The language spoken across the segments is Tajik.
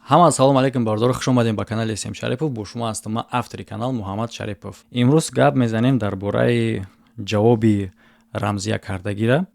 Ҳама ассалому алайкум, бародаро, хуш омадем ба канали См Шарипов. Бо шумо ҳастам ман, автори канал Муҳаммад Шарипов. Имрӯз гап мезанем дар бораи ҷавоби рамзия кардагира.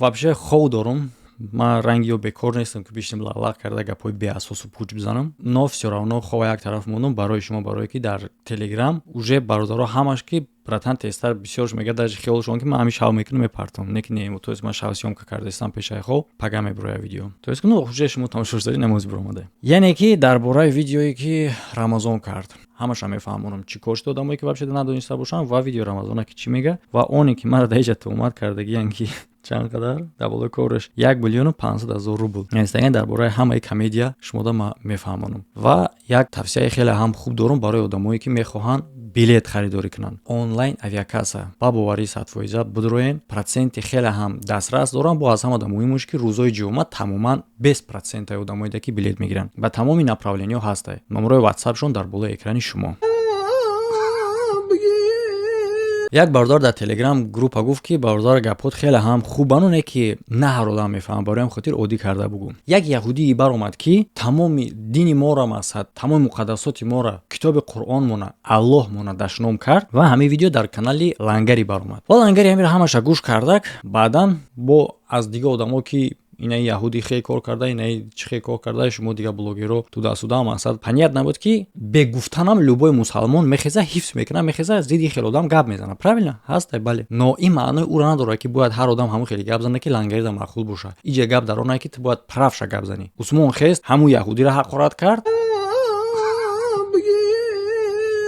Вообще хов дорум, ман ранги ё бекор нестам, ки бишинем, лағлағ карда, гапҳои беасосу пуч бизанам, но всё равно хова як тараф мондум барои шумо, барое ки дар Телеграм уже бародаро ҳамаш ки: «Братан, тезтар». Бисёрш мега, даже хиёлшон ки ман ҳамин шав мекунам, мепартам. Не ки не, то есть ман шав съёмка кардастам пешаи хов, пага меброя видео. То есть, ну, уже шумо тамошо шудани, намоз биромада. Яъне ки дар бораи видеое ки Рамазон кард, ҳамаша мефаҳмонам, чӣ кор шуд, одамое ки вообще надониста бошанд, ва видео Рамазона ки чӣ мега, ва оне ки мара дар иҷа туҳмат кардагиян, ки чанд қадар дар болои кораш 1 миллиону 500 000 рубл инстаграм. Дар бораи ҳамаи комедия шумода ман мефаҳмонам ва як тавсияи хеле ҳам хуб дорам барои одамое ки мехоҳанд билет харидорӣ кунанд онлайн авиакасса. Ба боварии 100% бидроен, проценти хеле ҳам дастрас дорам. Бо аз ҳамада муҳимаш, ки рӯзои ҷумъа тамоман без процентаи одамоеда ки билет мегиранд, ба тамоми направлениҳо ҳастай. Номерои ватсапшон дар болои экрани шумо. Як бародар дар Телеграм группа гуфт, ки бародар, гапҳот хеле ҳам хубану не ки на ҳар одам мефаҳмад, бароям хотир оддӣ карда бугӯ. Як яҳудии баромад, ки тамоми дини моро, мақсад, тамоми муқаддасоти моро, китоби Қуръонмона, Аллоҳмона дашном кард ва ҳамин видео дар канали Лангари баромад ва Лангари ҳамира ҳамаша гӯш кардак. Баъдан бо аз дига одамо ки инаи яҳудӣ хе кор карда, инаи чӣ хе кор карда, шумо дига блогеро туда-сюда. Мақсад, понятно буд, ки бегуфтанам любой мусалмон мехеза, ҳифз мекунад, мехеза, зидди хел одам гап мезанад. Правильно ҳастай, бале, но ин маънои ӯро надорад, ки бояд ҳар одам ҳамон хеле гап занад, ки лангарида маъқул бошад. Иҷа гап дар оне, ки ту бояд правша гап занӣ. Усмон хест, ҳамун яҳудиро ҳақорат кард.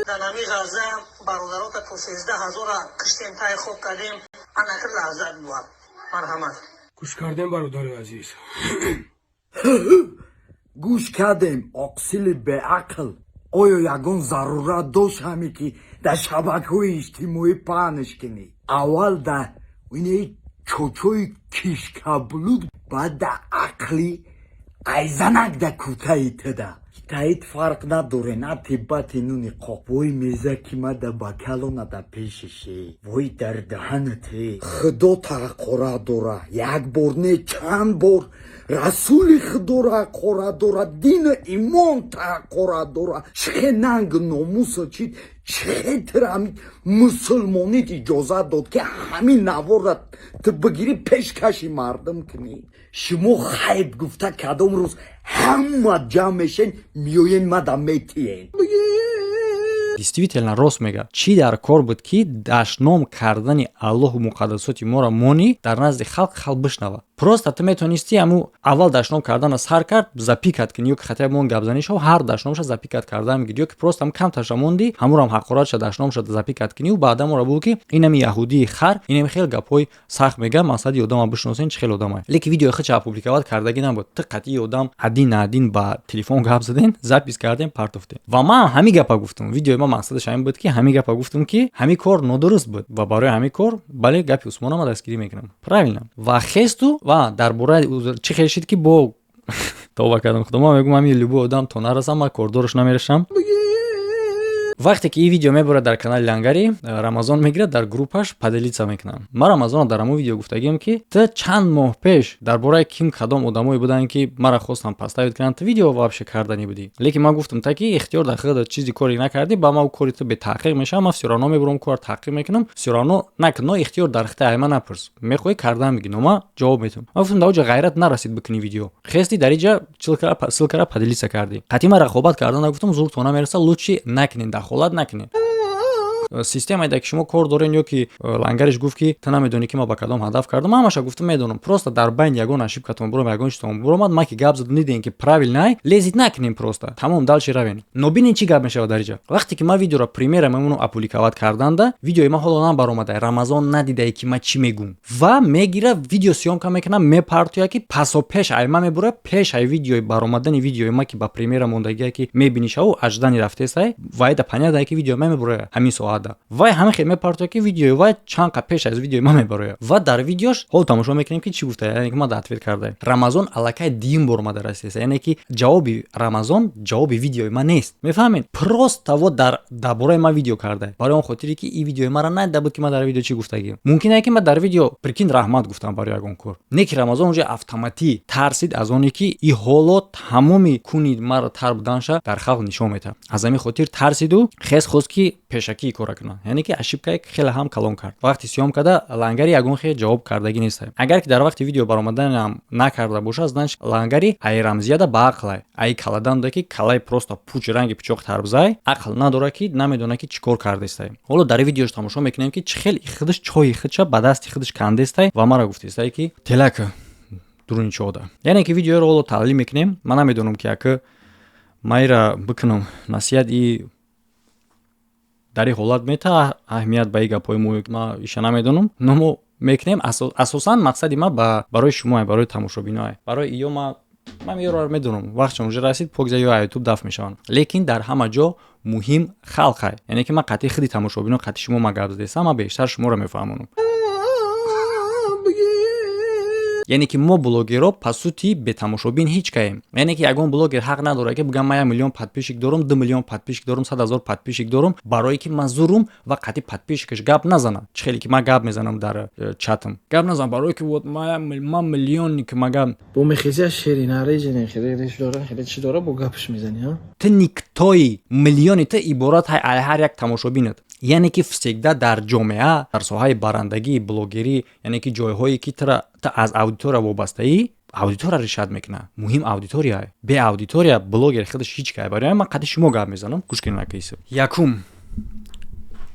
Дар ҳамин Ғазза бародарота то 13 ҳазора киштем, тай хоб кардем, анакр лаззат буд. Марҳамат. Гӯш кардем, бародари азиз. Гӯш кардем, оқсили беақл. Оё ягон зарурат дошт ҳаме ки дар шабакаҳои иҷтимоӣ паҳнш кунӣ? Аввал да инаи чочои кишкаблуд, баъд да ақли айзанак да кутаи туда таит фарқ надоре, на тиббати нуни қоқ. Вой, меза ки ма да бакалона да пешише, вой дар даҳанате. Худо ҳақорат дора, як бор не, чанд бор расули худоро ҳақорат дора, дину имон ҳақорат дора. Чихе нанг номусо чид, чихе тира ҳамин мусулмонит иҷозат дод, ки ҳамин наворра ту бигирӣ, пешкаши мардум кунӣ? Шумо хайб гуфта, кадом рӯз ҳама ҷамъ мешен, миёен, мада метиен. Действительно рост мега. Чӣ дар кор буд, ки дашном кардани Аллоҳу муқаддасоти моро монӣ дар назди халқ, халқ бишнава? Просто ту метонистӣ ҳаму аввал дашном кардана сар кард, запикать кунӣ, ё ки хотя мон гапзанӣ шав, ҳар дашномша запикать кардан мегирӣ, ё ки просто ҳам камташа монди, ҳамурам ҳақоратша, дашномша запикать кунӣ, баъдан моро бугӯ, ки инами яҳудии хар инами хел гапҳои сахт мега, мақсади одама бишносен, чӣ хел одамае. Лекин видеои худша опубликовать кардагӣ набуд. Ту қатъии одам один на один ба телефон гап заден, запись кардем, партофтем. Ва ман ҳамин гапа гуфтум. Видеои ман мақсадаш ҳамин буд, ки ҳамин гапа гуфтум, ки ҳамин кор нодуруст буд ва барои ҳамин кор, бале, гапи Усмона ман дастгирӣ мекунам, правильно. Ва хесту ва дар бораи чӣ хел шид, ки бо тавба кардам худо, ман мегӯм, ҳамин любой одам то нарасам, ман кордораш намерешам. Вақте ки ин видео мебурад дар канали Лангари, Рамазон мегирад, дар группаш поделиться мекунам. Ман Рамазонро дар ҳамон видео гуфтагиам, ки ту чанд моҳ пеш дар бораи ким, кадом одамое буданд, ки мара хостам подставить кунанд, ту видео вообще карданӣ будӣ. Лекин ман гуфтам та ки ихтиёр дар худат, чизи коре накардӣ, ба ман кори ту бетаҳқиқ мешавам, ман всё равно мебурам, кор таҳқиқ мекунам, всё равно накун, но ихтиёр дар хита, ай ман напурс, мехоҳӣ кардан мегӣ, но ман ҷавоб метавам. Ман гуфтам, дар оҷа ғайрат нарасид бикунӣ видео, хести дар иҷа ссылкара поделиться кардӣ. Қатъи ман рақобат кардан нагуфтам, зуртон намереса, лучше накунед, дахолат накунед системае, ки шумо кор дорен. Ё ки Лангариш гуфт, ки ту намедонӣ, ки ман ба кадом ҳадаф кардам. Ман ҳамаша гуфтам, медонам. Просто дар байни ягон ошибкатон буром, ягон чизтон буромад, ман ки гап задам, дидем, ки правильно, лезить накунем, просто тамом, дальше равем. Но бинед, чӣ гап мешавад дар иҷа. Вақте ки ман видеоро премьера мемонам опубликовать карданда, видеои ман ҳоло набаромада, Рамазон надидае, ки ман чӣ мегӯм, ва мегира, видео съёмка мекунам, мепартоя, ки пасо пеш ай ман мебура, пеш ай видеои баромадани видеои ман, ки ба премьера мондагие, ки мебинишаву аждани рафтесай, вайда понятно, ки видео ман мебура ҳамин соат. Чоҳада вай ҳамин хел мепартояд, ки видеои вай чанд қа пеш аз видеои ман мебарояд. Ва дар видеош ҳол тамошо мекунем, ки чӣ гуфта, яъне ки ман ответ кардаем. Рамазон аллакай дуюм бор омада расидаст, яъне ки ҷавоби Рамазон ҷавоби видеои ман нест, мефаҳмед? Просто во дар бораи ман видео кардае, барои он хотире ки ин видеои маро надида буд, ки ман дар видео чӣ гуфтагием. Мумкин е ки ман дар видео, прикинь, раҳмат гуфтам барои ягон кор, не ки Рамазон уже автоматӣ тарсид аз оне ки и ҳоло тамоми куни маро тар буданша дар халқ нишон метаҳад. Аз ҳамин хотир тарсиду хес хост, ки пешакӣ кора кунад, яъне ки ошибкае хеле ҳам калон кард. Вақти съём карда лангари ягон хел ҷавоб кардагӣ нест. Агар ки дар вақти видео баромаданам накарда бошад, значит, лангари ай рамзияда ба ақлай, ай каладан да, ки калай просто пуч, ранги пичоқ тарбзай, ақл надорад, ки намедонад, ки чӣ кор кардестай. Ҳоло дар видеош тамошо мекунем, ки чӣ хел худаш чоҳи худша ба дасти худаш кандестай ва мара гуфтестай, ки телака дуруни чоҳда. Яъне ки видеоро ҳоло таҳлил мекунем. Ман намедонам, ки ака майра бикунам насиҳат и дар ин ҳолат мета аҳамият ба ин гапҳои мо, ма иша намедонам, но мо мекунем. Асосан мақсади ма барои шумо, барои тамошобиное, барои иё ман иёро медонам, вақтшон уже расид, покза ё Ютуб дафт мешаванд. Лекин дар ҳама ҷо муҳим халқай, яъне ки ман қатъи худи тамошобино, қатъи шумо ма гап задестам, ман бештар шуморо мефаҳмонам. Яъне ки мо блогерро, по сути, бетамошобин ҳеҷ каем. Яъне ки ягон блогер ҳақ надорад, ки бигӯям: ман 1 миллион подписчик дорум, 2 миллион подписчик дорум, 100 000 подписчик дорум, барое ки ман зурум, ва қатъи подписчикаш гап назанад. Чӣ хеле ки ман гап мезанам, дар чатам гап назанам, барое ки вот ман миллионник, ма гап Бо мехезия шери нарежине, хеле реш дора, хеле чӣ дора, бо гапш мезани, ҳа? Ту никтои, миллиони ту иборат ҳай ҳар як тамошобинат. Яъне ки всегда дар ҷомеа, дар соҳаи барандагии блогерӣ, яъне ки ҷойҳое ки тра ту аз аудитория вобастаӣ, аудитория решать мекунад. Муҳим аудитория. Бе аудитория блогер худаш ҳеҷ кай. Барои ман қадди шумо гап мезанам, гӯш кунед, акаисо. Якум: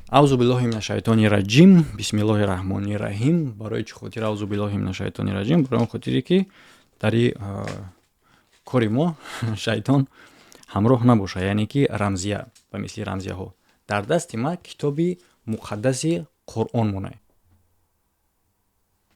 аузу биллоҳи мина шайтони раҷим, бисмиллоҳи раҳмони раҳим. Барои чӣ хотир аузу биллоҳи мина шайтони раҷим? Барои он хотире ки дар и кори мо шайтон ҳамроҳ набошад. Яъне ки рамзия ба мисли рамзияҳо дар дасти ман китоби муқаддаси Қуръон монад.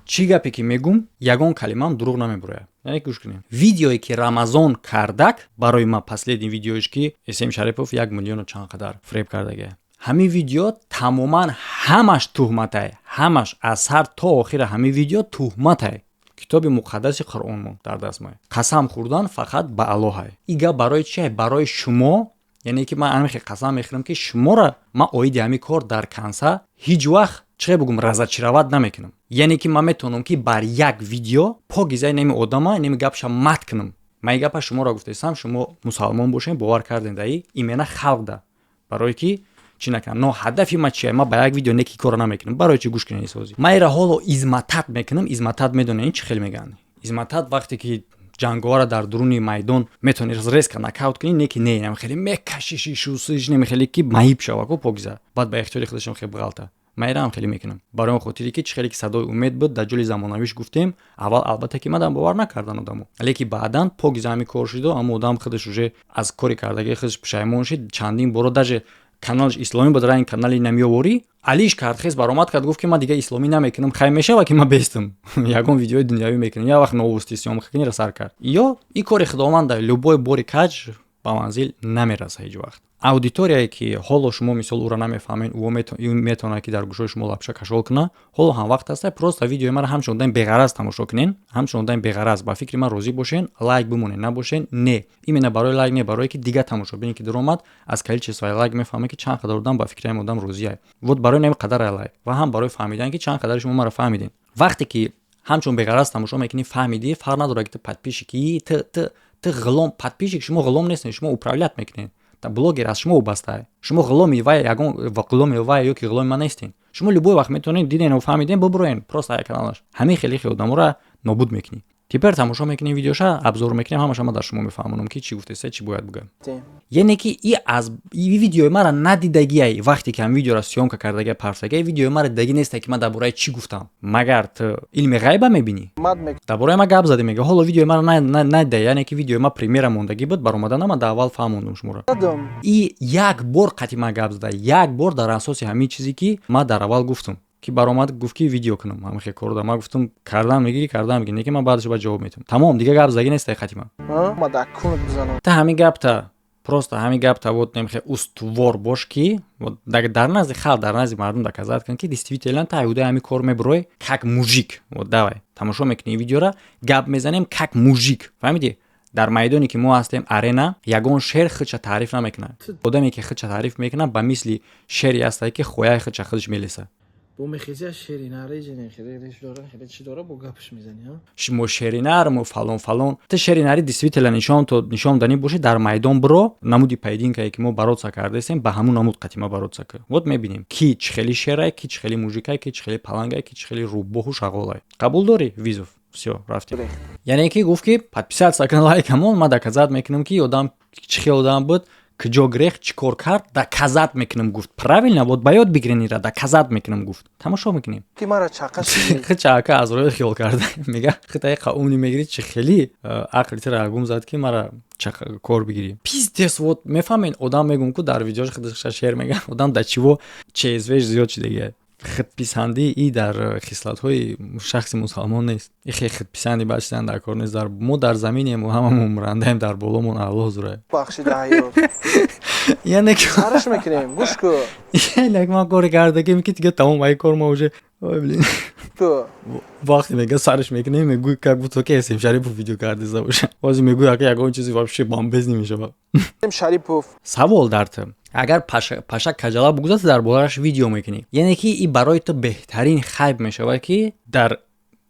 Чӣ гапе ки мегум, ягон калимаам дурӯғ намебурояд. Яъне гӯш кунем, видеое ки Рамазон кардак барои ман, последний видеош, ки Эсем Шарипов 1 миллиону чанд қадар фреб кардагия, ҳамин видео тамоман ҳамаш туҳматай, ҳамаш аз сар то охира ҳамин видео туҳматай. Китоби муқаддаси Қуръон дар даст май, қасам хӯрдан фақат ба Аллоҳай. И гап барои чи? Барои шумо. Яъне ки ман ҳамин хел қасам мехӯрам, ки шуморо ман оиди ҳамин кор дар канса ҳеҷ вақт, чӣ бугум, разочаровать намекунам. Яъне ки ман метавонам, ки бар як видео покизаи неми одама, неми гапша мат кунам. Ман ин гапа шуморо гуфтаистам, шумо мусалмон бошем, бовар кардем даи имена халқ да, барое ки чӣ накунам. Но ҳадафи ман чия? Ман ба як видео неки кора намекунам. Барои чӣ? Гӯш кунед, сози ман ира ҳоло изматат мекунам. Изматат медонед чӣ хел мегӯянд? Изматат вақте ки ҷанговара дар дуруни майдон метавонӣ резко нокаут кунӣ, не ки не, хеле мекашиши, шусиш, немехеле ки маҳиб шава ку покиза, баъд ба ихтиёри худашон хел бғалта. Ман ира ҳам хеле мекунам, барои он хотире ки чӣ хеле ки садои умед буд дар ҷоли замонавиш гуфтем. Аввал, албатта, ки мадам бовар накардан одамо, леки баъдан покиза ҳами кор шуду аммо одам худаш уже аз кори кардагии худаш пушаймон шид. Чандин боро даже каналаш исломӣ буд, ранги канали намеёворӣ алиш кард, хез баромад кард, гуфт, ки ман дига исломӣ намекунам, хай мешава, ки ман бестам, ягон видеои дунявӣ мекунам. Як вақт новости съёмка кунира сар кард. Ё и кори худованда, любой бори каҷ ба манзил намераса ҳеҷ вақт. Аудиторияе ки ҳоло шумо, мисол, ӯро намефаҳмед, ӯ метавонад, ки дар гӯшҳои шумо лапша кашол кунад. Ҳоло ҳам вақт аста, просто видеои маро ҳамчун одами беғараз тамошо кунен, ҳамчун одами беғараз ба фикри ман розӣ бошен, лайк бимонед, набошен не, именно барои лайк не, барое ки дигар тамошобине ки даромад, аз количествои лайк мефаҳмад, ки чанд қадар одам ба фикри ҳамин одам розиай. Вот барои нами қадар лайк ва ҳам барои фаҳмидан, ки чанд қадари шумо маро фаҳмидем. Вақте ки ҳамчун беғараз тамошо мекунӣ, фаҳмидӣ, фарқ надорад, ки ту подписчики, ту ғулом, подписчик, шумо ғулом нестед, шумо управлять мекунед, блогер аз шумо вобастае. Шумо ғуломи вай, ягон ғуломи вай ё ки ғуломи ман нестен. Шумо любой вақт метавонед, дидену фаҳмидем, бубуроен просто як каналаш. Ҳамин хеле хел одаморо нобуд мекунӣ. Теперь тамошо мекунем видеоша, обзор мекунем, ҳамаша ман дар шумо мефаҳмонам, ки чӣ гуфтеста, чӣ бояд бугӯям. Яъне ки и аз и видеои мара надидагиай, вақте ки ҳам видеоро съёмка кардагия, парсагия, видеои мара дидагӣ несте, ки ман дар бораи чӣ гуфтам. Магар ту илми ғайба мебинӣ? Дар бораи ман гап задӣ, мега, ҳоло видеои мара надида. Яъне ки видеои ман премьера мондагӣ буд, баромада нама, дар аввал фаҳмондум шуморо. И як бор қати ман гап зада, як бор дар асоси ҳамин чизе, ки ман дар аввал гуфтам, ки баромад, гуфт, ки видео кунам, ҳамин кор да. Ман гуфтам, кардан мегирӣ, кардан мегирӣ, не ки ман баъдаш ба ҷавоб метавам. Тамом, дига гап заги нестай қати ман. Та ҳамин гапта Просто ҳамин гап тавот немхе устувор бош, ки дар назди халқ, дар назди мардум доказать кун, ки действительно та ҳудаи ҳамин кор мебурой, как мужик. Вот давай, тамошо мекунӣ видеора, гап мезанем как мужик, фаҳмидӣ? Дар майдоне, ки мо ҳастем, арена, ягон шер худша таъриф намекунад. Одаме, ки худша таъриф мекунад, ба мисли шере ҳастае, ки хояи худша худаш мелеса. Бо мехезия шери нареҷене, хеле реш дора, хеле чӣ дора, бо гапш мезанӣ, ҳа? Шумо шеринар, мо фалон фалон. Ту шеринари действительно нишон то нишон данӣ бошӣ, дар майдон биро, намуди поединкае, ки мо бороться кардаистем, ба ҳамун намуд қатима бороться кун. Вот мебинем, ки чӣ хели шерай, ки чӣ хели мужикай, ки чӣ хели палангай, ки чӣ хели рӯбоҳу шағолай. Қабул дорӣ вызов? Всё, рафтем. Яъне ки гуфт, ки подписаться кун, лайкамон, ман доказать мекунам, ки одам чӣ хел одам буд, куҷо грех, чӣ кор кард, доказать мекунам, гуфт. Правильно, вот ба ёд бигирен, ира доказать мекунам, гуфт. Тамошо мекунем. Ки мара чақа шидӣ. Хича ака аз рӯи хиёл карда мега, хитаи қаумни мегирӣ, чӣ хели ақли тира гум зад, ки мара кор бигирӣ. Пиздец, вот мефаҳмед, одам мегум ку дар видеош худаш шер мега, одам да чиво чезвеш зиёд шидагия. Худписандӣ и дар хислатҳои шахси мусалмон нест. И хе худписанди бачидан дар кор нест. Мо дар заминем, ҳамамон мурандаем, дар боломон Аллоҳ зурае. Бахшида ҳаёт. Яъне ки Сараш мекунем, гӯш ку. Яъне ман коре кардагим, ки дига тамом, ай кор ма уже, ой блин. Ку. Вақте мега сараш мекунем, мегӯй, как будто ки Эсем Шарипов видео кардиста боша. Ҳозир мегӯй, ака, ягон чизи вообще бомбез намешавад. Шарипов. Савол дар ту: агар паша каҷала бугузад, дар борааш видео мекунӣ, яъне ки и барои ту беҳтарин хайп мешавад, ки дар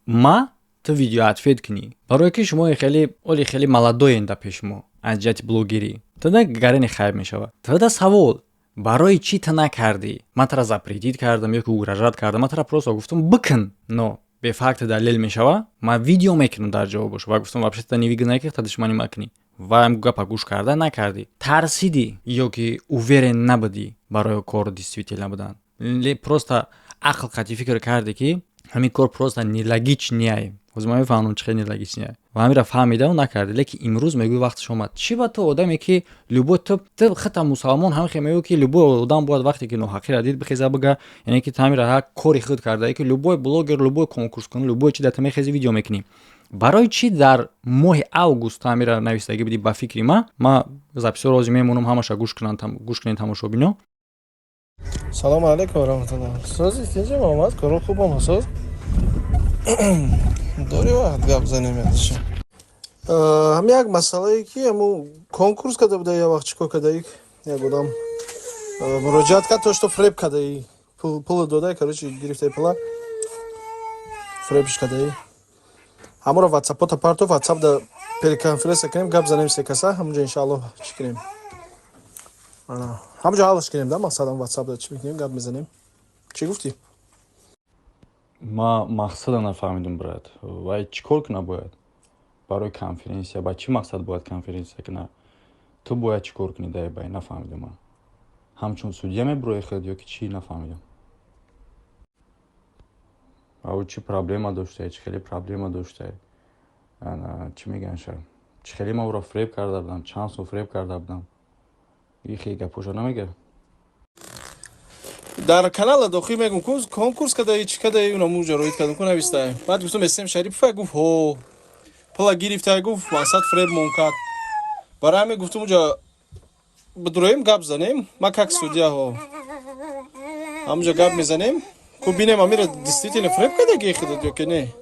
ма ту видео ответ кунӣ, барое ки шумо хеле оли хеле молодоен да пеши мо аз ҷиҳати блогерӣ, туда гарени хайп мешавад. Туда савол: барои чӣ ту накардӣ? Ман тара запретить кардам ё ки угрожать кардам? Ман тара просто гуфтам, бикун, но бе факти далел мешава, ман видео мекунам дар ҷавобаш. Ва гуфтам, вообще та невыгодно, ки та душманӣ макунӣ. Ва гапа гӯш карда накардӣ, тарсидӣ ё ки уверен набудӣ барои кор действительно будан, просто ақл қатъи фикр кардӣ, ки ҳамин кор просто нелогичный. Ҳозир ман мефаҳмам, чӣ хел нелогичный. Ва ҳаминро фаҳмидаму накардӣ, лекин имрӯз мегӯӣ, вақташ омад. Чӣ ба ту одаме, ки любой, ту хата мусалмон ҳамин хел мегӯӣ, ки любой одам бояд вақте ки ноҳақиро дид, бихеза, бига. Яъне ки ту ҳаминро ҳар кори худ кардаӣ, ки любой блогер, любой конкурскун, любой чи да ту мехези, видео мекунӣ. Барои чӣ дар моҳи август ту ҳаминро навистагӣ будӣ? Ба фикри ман, ман записҳоро ҳозир мемонам, ҳамаша гӯш кунанд, гӯш кунед, тамошобино. Салому алайкум варахматуллоҳ. Сози, тинҷи Муҳаммад, коро хубам, соз дори, вақт гап занем ядиша. Ҳам як масъалае, ки ҳамун конкурс карда буда, як вақт чӣ кор кардаи, як одам муроҷиат кард, то что фреб кардаи, пул додай, короче, гирифтаи пула, фребш кардаи. Ҳамонро ватсапота парто, ватсап да переконференсия кунем, гап занем се каса ҳамунҷо, иншааллоҳ. Чӣ кунем, ҳамунҷо ҳаллаш кунем да, мақсадам ватсап да чӣ мекунем, гап мезанем. Чӣ гуфтӣ? Ма мақсада нафаҳмидум, брат. Вай чӣ кор куна бояд барои конференсия? Ба чӣ мақсад бояд конференсия куна? Ту бояд чӣ кор кунӣ дай бай? Нафаҳмидум. Ман ҳамчун судья мебурои худ ё ки чӣ? Нафаҳмидам. Ав чӣ проблема доштае, чӣ хеле проблема доштае, чӣ мегӯянд, чӣ хеле ман ӯро фреб карда будам, чанд сол фреб карда будам, и хеле гапоша намега. Дар канала дохил мегум, конкурс кадаи, чӣ кадаи, унаму ҷароит кардам ку, навистае. Баъд гуфтам, Эсем Шарипов гуфт, ҳо, пула гирифтае, гуфт, мақсад фреб мон кард. Барои ҳамин гуфтам, уҷа бидуроем, гап занем, ма как судья, ҳо, ҳамуҷа гап мезанем ку, бинем, амира действительно фреб кадаги худат ё ки не.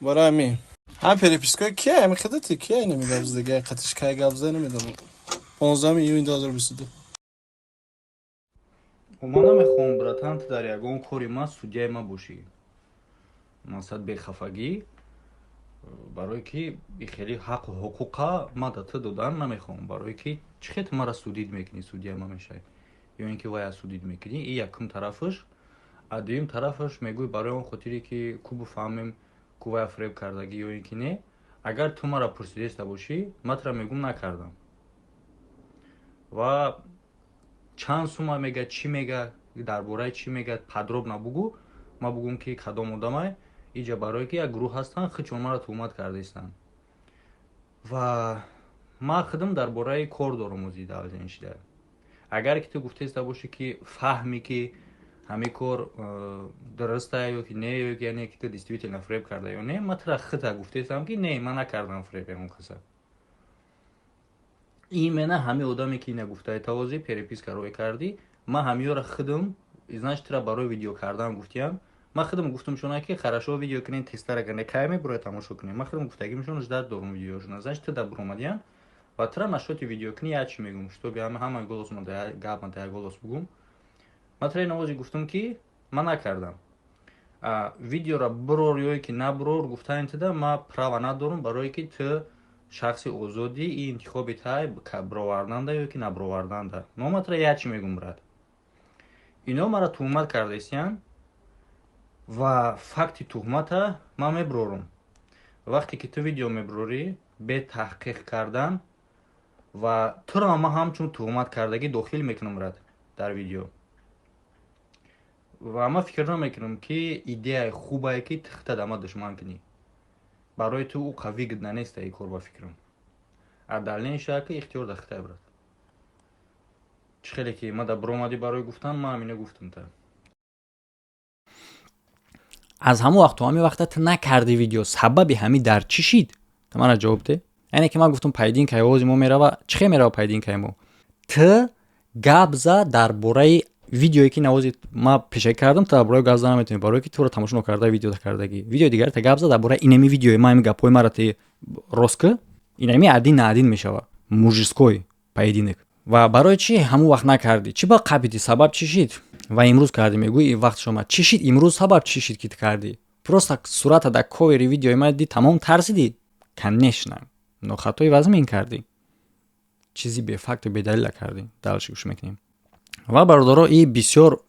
Барои ҳамин ҳам перепискаи кия, ҳами худати кия, инами гап задаги, қатиш кай гап зада, намедонам, 15 июни 2022. Ман намехоҳам, братан, ту дар ягон кори ман судьяи ман бошӣ, мақсад бехафагӣ, барое ки хеле ҳаққу ҳуқуқа ман да ту додан намехоҳам. Барое ки чӣ хел ту маро судить мекунӣ, судьяи ман мешавӣ ё ин ки вая судить мекунӣ? И якум тарафаш, а дуюм тарафаш мегӯй, барои он хотире ки ку бифаҳмем, ку вая фреб кардагӣ ё ин ки не. Агар ту маро пурсидаиста бошӣ, ман тура мегӯм, накардам. Ва чанд сума мега, чӣ мега, дар бораи чӣ мега, подробно бугӯ, ман бугӯм, ки кадом одамай иҷа, барое ки як гурӯҳ ҳастанд, худшон маро туҳмат кардаистанд ва ман худам дар бораи кор дорам ози давлатин шида. Агар ки ту гуфтаиста бошӣ, ки фаҳме, ки ҳамин кор дурустае ё ки не, ё ки яъне ки ту действительно фреб карда ё не, ман тура худта гуфтаистам, ки не, ман накардам фреб ягон каса. Именно ҳамин одаме, ки ина гуфтаи, тавози переписка рой кардӣ, ман ҳамиёра худам, значит, тира барои видео кардан гуфтиям. Ман худам гуфтам шуна, ки хорошо, видео кунем, тестара кунем, кай мебурояд, тамошо кунем. Ман худам гуфтагимшон, ждать дорум видеошуна. Значит, ту да буромадиян ва тира насчёти видео кунӣ. Я чӣ мегум, чтобы ҳама голос гап да голос бугум. Ман тира навози гуфтам, ки ман накардам видеора, бурор ё ки набурор гуфтани туда ман права надорум, барое ки ту шахси озодӣ и интихоби тай бироварданда ё ки набироварданда. Но ман тира я чӣ мегум, брат, ино мара туҳмат кардаистиян ва факти туҳмата ман мебурорум. Вақте ки ту видео мебурорӣ бе таҳқиқ кардан ва туро ман ҳамчун туҳмат кардагӣ дохил мекунам, брат, дар видео. Ва ман фикр намекунам, ки идеяи хубае, ки тихта дама душман кунӣ. Барои ту ӯ қавӣ выгодно неста и кор, ба фикрам. А дальнейшее ки ихтиёр дар хитай, брат. Чӣ хеле ки ма да биромадӣ барои гуфтан, ман ҳамина гуфтам та. Аз ҳамон вақт то ҳамин вақта ту накарди видео, сабаби ҳамин дар чӣ шид? Ту мана ҷавоб де. Яъне ки ман гуфтам, поединкаи овози мо мерава. Чӣ хел мерава поединкаи мо? Ту гап за дар бораи видеое, ки навози ма пешакӣ кардам. Ту дар бораи гап за наметавонӣ, барое ки туро тамошо нокарда видео кардагӣ. Видеои дигар та гап за дар бораи инами видеои ма. Ҳами гапҳои мара ти рост ки инами один на один мешава, мужской поединок. Ва барои чӣ ҳамон вақт накардӣ? Чӣ ба қапидӣ? Сабаб чӣ шид ва имрӯз кардӣ? Мегӯӣ, вақтш омад. Чӣ шид имрӯз? Сабаб чӣ шид, ки ту кардӣ? Просто сурата дар ковери видеои ма дид, тамом тарсидӣ, конечно, но хатои вазмин кардӣ, чизи бефакту бедалила кардӣ. Дальше гӯш мекунем. Ва бародаро, и бисёр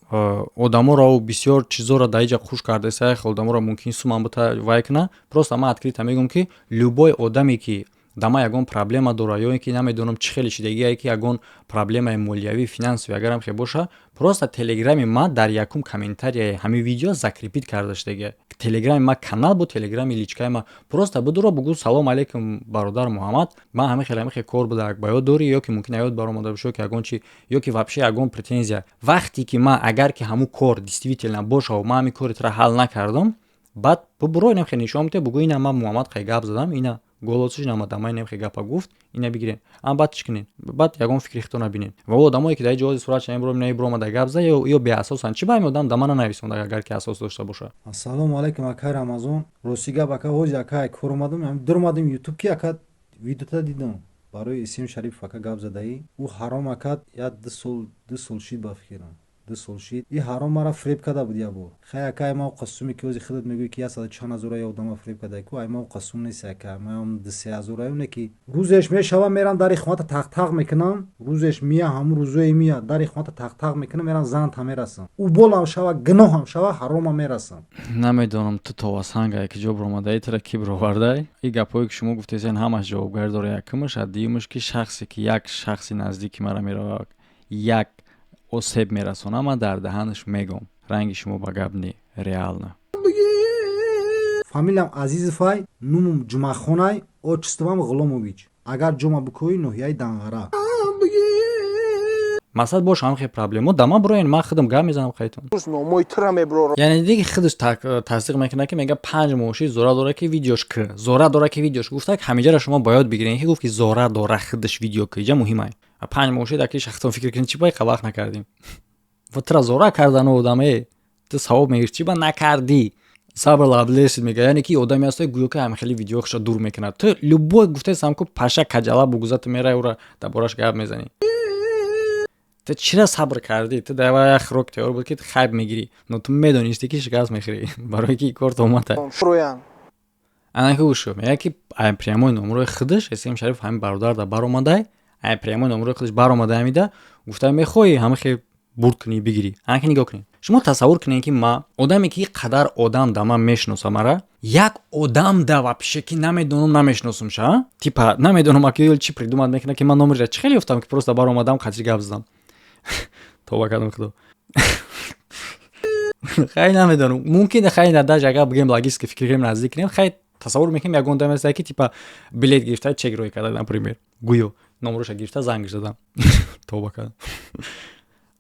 одаморо, бисёр чизоро дар иҷа хуш кардаиста. Одаморо мумкин суман бута вай куна. Просто ман открыто мегӯям, ки любой одаме, ки да ман ягон проблема дора ё ин ки намедонам чӣ хеле шидагие, ки ягон проблемаи молиявӣ, финансовӣ агарам хе боша, просто телеграми ма дар якум комментарияи ҳамин видео закрепить карда шудагия. Телеграми ма канал буд, телеграми личкаи ма. Просто будуро бугӯ: «Салом алейкум, бародар Муҳаммад, ман ҳамин хел, ҳамин хел кор буда, ба ёд дорӣ?» Ё ки мумкин аёд баромада боша, ё ки ягон чи, ё ки вообще ягон претензия. Вақте ки ман, агар ки ҳамун кор действительно бошаву ман ҳамин кори тура ҳал накардам, баъд бубуро, инам хел нишон бите, бугӯ: «Ина ман Муҳаммад хел гап задам, ина голосш намад, ман инам хел гапа гуфт, ина бигирен». Ама баъд чӣ кунед? Баъд ягон фикри худто набинед. Ва одамое, ки дар ҷоҳози суратша ибромада гап зад ё беасосанд, чӣ ба ҳамин одам да мана нависонда, агар ки асос дошта боша? Ассалому алайкум, акай Рамазон. Рости гап, ака, ҳози ака кор омадам, дуромадем Ютуб, ки ака видеота дидам, барои Исем Шарипов ака гап задаӣ. Ӯ ҳаром, ака, як 2 сол, 2 сол шид, ба фикрам, 2 сол шид. И ҳаром мара фиреб карда буд як бор. Хай, ака, ай ма қасуме, ки ҳози худат мегӯӣ, ки яксаду чанд ҳазора я одама фиреб карда ку, ай ма қасум нест, ака, маам 2-3 ҳазораю не, ки рӯзеш мешава, мерам, дари хоната тақ-тақ мекунам, рӯзеш мия, ҳамун рӯзое мия, дари хоната тақ-тақ мекунам, мерам, занта мерасам, уболам шава, гуноҳам шава, ҳаромам мерасам. Намедонам, ту товасангае, ки ҷо биромадаи, тура ки бировардай. И гапҳое, ки шумо гуфтесен, ҳамаш ҷавобгарӣ дора. Якумаш а дуюмаш, ки шахсе, ки як шахси наздики мара меравад, як осеб мерасонам, ман дар даҳанаш мегом. Ранги шумо ба гап не, реально. Фамилиям Азизовай, нумум Ҷумъахонай, отчествам Ғуломович. Агар ҷома бикӯӣ, ноҳияи Данғара. Масалан, бош, ҳам хел проблемо да ман бироен, ман худам гап мезанам хайтон. Номои тура меброрам. Яъне диги худаш тасдиқ мекунад, ки мега 5 моҳ шид, зора дора, ки видеош к зора дора, ки видеош гуфта. Ҳамиҷара шумо ба ёд бигирен, ки гуфт, ки зора дора худаш видео ки иҷа муҳимай. 5 моҳ шид, аки шахтон фикр кунед, чӣ бай вақт накардем ва тура зора кардану одаме, ту савоб мегирӣ, чӣ ба накардӣ? Сабр лаблесид, мега. Яъне ки одаме ҳасте, гӯё ки ҳами хеле видео худша дур мекунад. Ту любой гуфтесам ку, паша каҷала бугуза, ту мерай, ура дар бораш гап мезанӣ. Ту чира сабр кардӣ? Ту дар як хӯрок тайёр буд, ки ту хайб мегирӣ, но ту медонисти, ки шикаст мехӯрӣ, барое ки кор томата. Анаки гӯшо, мега, ки ай прямой номрои худаш Эсем Шариф ҳамин бародар да баромадай, ай прямой номрои худаш баромадай, ҳамида гуфта: «Мехоҳӣ ҳама хел бурд кунӣ, бигирӣ?» Анаки нигоҳ кунед, шумо тасаввур кунед, ки ма одаме, ки қадар одам да ман мешиноса, мара як одам да вообще ки намедонам, намешиносумша, типа намедонам, аки чӣ придумать мекунад, ки ман номерша чӣ хеле ёфтам, ки просто баромадам, қатъи гап задам. Тоба кардам, худо хай, намедонам, мумкин, хай, даже агар бигем, логически фикр кунем, наздик кунем, хай, тасаввур мекунем, ягон одаме ҳаста, ки типа билет гирифта, чек рӯй карда, например, гӯё номроша гирифта, зангш задам. Тоба кардам.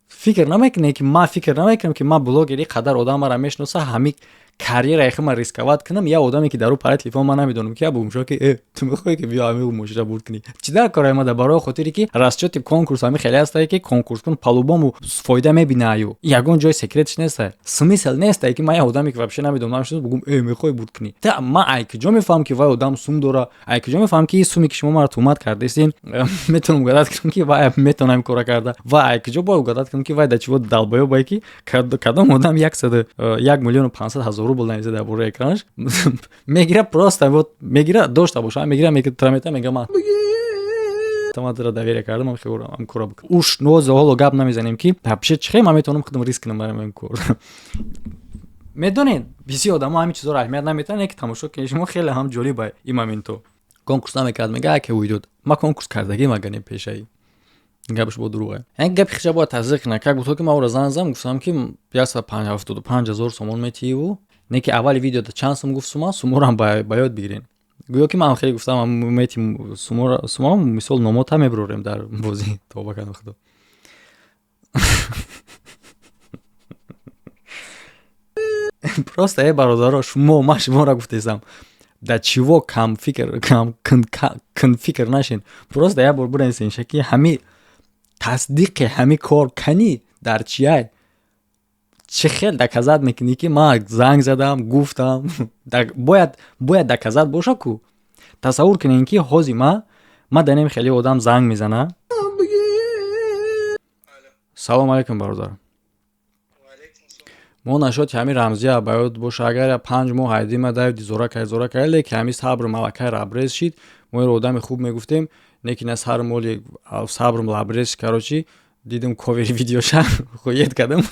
Фикр намекунем, ки ман фикр намекунам, ки ман блогери, қадар одам мара мешиноса, ҳами Карьераи худма рисковать кунам, як одаме ки дар ӯ параи телефон, ман намедонам ки, бугум шо ки э, ту мехоҳӣ ки биё ҳами мошина бурд кунӣ, чӣ дар кораи ма? Барои хотире ки расчёти конкурс ҳами хеле ҳастае, ки конкурс кун, по-любому фоида мебинаю, ягон ҷои секретш нестае, смысл нестае, ки ман як одаме ки вообще намедонам шуд, бугум: э, мехоҳӣ бурд кунӣ? Та ман ай куҷо мефаҳмам, ки вай одам сум дора? Ай куҷо мефаҳмам, ки суме ки шумо маро туҳмат кардастин, метавонам угадать кунам, ки вай метавонам кора карда? Ва ай куҷо бояд угадать кунам, ки вай да чиво долбоёбае, ки кадом одам 1 150 000 рубл нависа дар бораи экранаш мегира, просто вот мегира, дошта боша, мегира, трамета, мега: ман тамадра доверие кардам, ам кора бикун. Уш нози ҳоло гап намезанем, ки вообще чӣ хел ман метавонам худам риск кунам барои ин кор. Медонед, бисёр одамо ҳамин чизоро аҳамият наметиҳанд, ки тамошо кунед шумо, хеле ҳам ҷолиба ин моменто. Конкурс намекард, мега, ки уйдод, ма конкурс кардагӣ магане пешаи гапш бо дурӯғе. Як гапи хиша бояд тасдиқ кунад, как будто ки ман ӯро занг задам, гуфтам, ки 175 000 сомон метиҳиву не, ки аввали видеода чанд сум гуфт, сума суморам ба ёд бигирен. Гӯё ки ман хеле гуфтам мети сумора, мисол, номота мебурорем дар бозӣ. Тоба кардам, худо. Просто, э, бародаро, шумо, ман шуморо гуфтесам, да чиво камфикр, кам фикр нашин. Просто як бор бинависен, ки ҳами тасдиқи ҳами кор канӣ, дар чияй, чӣ хел доказать мекунӣ, ки ман занг задам, гуфтам? Бояд доказать боша ку. Тасаввур кунем, ки ҳози ма данем, хеле одам занг мезана: салом алейкум, бародар, мо нашоти ҳами Рамзия, ба ёд боша, агар 5 моҳ ҳайдима давиди, зора кай, зора кай, леки ҳами сабр малакай лабрез шид. Мо иро одами хуб мегуфтем, не ки на сар моли сабрм лабрез. Короче, дидим ковери видеоша, хует кардам.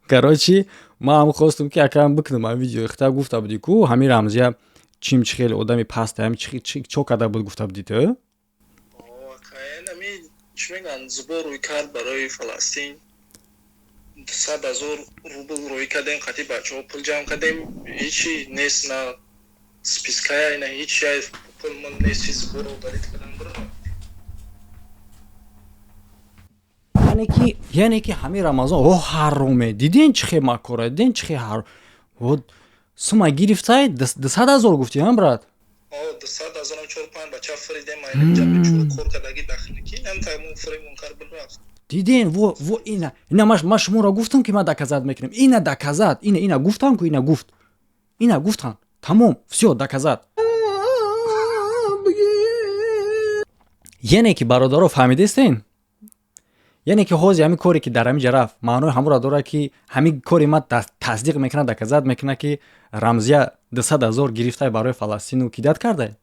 Короче, ман ҳам хостум, ки акам бикунам ҳами видео. Ихта гуфта будӣ ку, ҳами Рамзия чим, чи хеле одами паста, ҳами чо карда буд, гуфта будӣ ту. Чӣ мегӯянд, сбор рӯй кард барои Фаластин, 100 000 рубл рӯй кардем, қати бачаҳо пул ҷамъ кардем. Ҳечи нест, на спиская, на ҳечи, пул нест, сбор удалить кардам. Яъне ки ҳамин Рамазон, о ҳароме, диден чӣ хе макора, диден чӣ хе ҳар вот сума гирифтай, 200 000 гуфтӣ, ҳам, брат? 200 000-ам чор панҷ бача фиридем, кор кардаги дахники фиримункар рафт. Диден, во, во, ина ма шуморо гуфтам, ки ман доказать мекунам. Ина доказать, ина гуфтам ку, ина гуфт, ина гуфтан, тамом, всё доказать. Яъне ки, бародаро, фаҳмидестен, яъне ки ҳози ҳамин коре ки дар ҳамин ҷа рафт, маънои ҳамонро дорад, ки ҳамин кори ма тасдиқ мекунад, доказать мекунад, ки Рамзия 200 000 гирифтай барои Фаластину кидать кардай?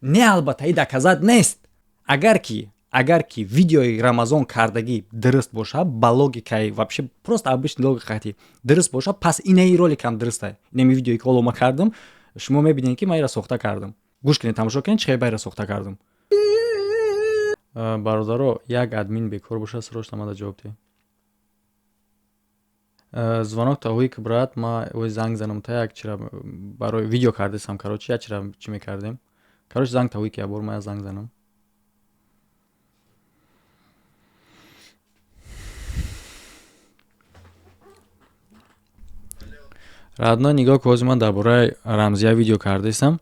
Не, албатта, и доказать нест. Агар ки видеои Рамазон кардагӣ дуруст боша, ба логикаи вообще просто обычный логикати дуруст боша, пас инаи роликам дурустай. Инами видеое ки ҳоло ма кардам, шумо мебинед, ки ман ира сохта кардам. Гӯш кунед, тамошо кунед, чӣ хел ба ира сохта кардам. Бародаро, як админ бекор боша, срочно мада ҷавоб диҳед. Звонок таҳои ки, брат, ма ой занг занам та, як чира барои видео кардесам. Короче, як чира чӣ мекардем, короче, занг таҳои ки якбор ма занг занам. Родной, нигоҳ ки, ҳозир ман дар бораи Рамзия видео кардесам.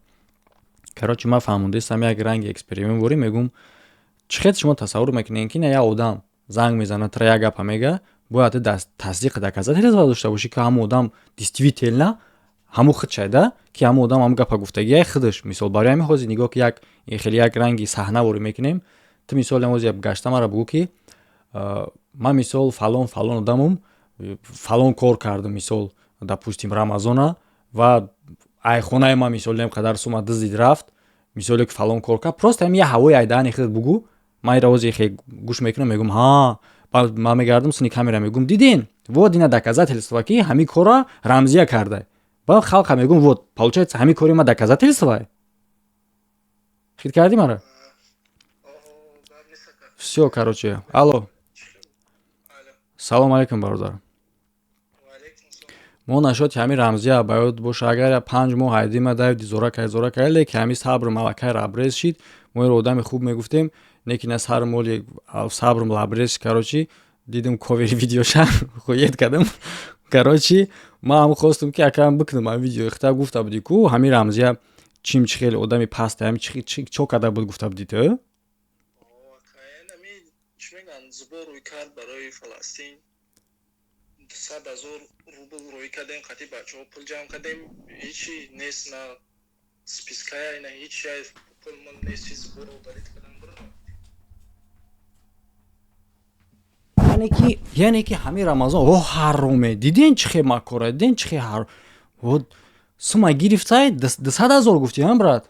Короче, ман фаҳмондестам, як ранги эксперимент ворӣ мегум. Чӣ хел шумо тасаввур мекунед, ки на як одам занг мезанад, тра як гапа мега, бояд тасдиқи доказательства дошта бошӣ, ки ҳамон одам действительно ҳамун худшай да, ки ҳамон одам ҳамун гапа гуфтагиай худаш. Мисол, барои ҳамин ҳозир нигоҳ ки, як хеле як ранги саҳна ворӣ мекунем. Ту, мисол, ҳозир гашта мара бугӯ, ки ман, мисол, фалон фалон одамум, фалон кор кардам, мисол, допустим, Рамазона ва айхонаи ман, мисол, нем қадар сума дуздид рафт, мисоле ки фалон кор кард. Просто ҳамин як ҳавои айдаани худат бугӯ. Ман ира ҳозир хе гӯш мекунам, мегӯм: ҳа, ман мегардам сини камера, мегӯм: диден, вот ина доказательство, ки ҳамин корро Рамзия карда. Ба халқа мегӯм: вот, получается, ҳамин кори ма доказательство. Хит кардӣ мара? Всё, короче, алло, салом алейкум, бародар, мо нашоти ҳамин Рамзия, ба ёд боша, агар 5 моҳ ҳайдима давиди, зора кай, зора кай, леки ҳамин сабр малакай лабрез шид. Мо иро одами хуб мегуфтем, не ки на сар моли сабрм лабрез. Короче, дидим ковери видеоша, хует кардам. Короче, ман ҳам хостум, ки акам бикунам ҳам видео. Ихта гуфта будӣ ку, ҳамин Рамзия чим чи хеле одами паста, ҳами чо карда буд, гуфта будӣ ту. Ами чӣ мегӯянд, сбор рӯй кард барои Фаластин, 200 000 рубл рӯй кардем, қати бачаҳо пул ҷамъ кардем. Ҳечи нест, на спиская, на ҳечи, пул нест, чиз сбор удалить кардан. Яъне ки ҳамин Рамазон, о ҳароме, диден чӣ хе макора, диден чӣ хе ҳар сума гирифтай, 200 000 гуфтӣ, ҳам, брат?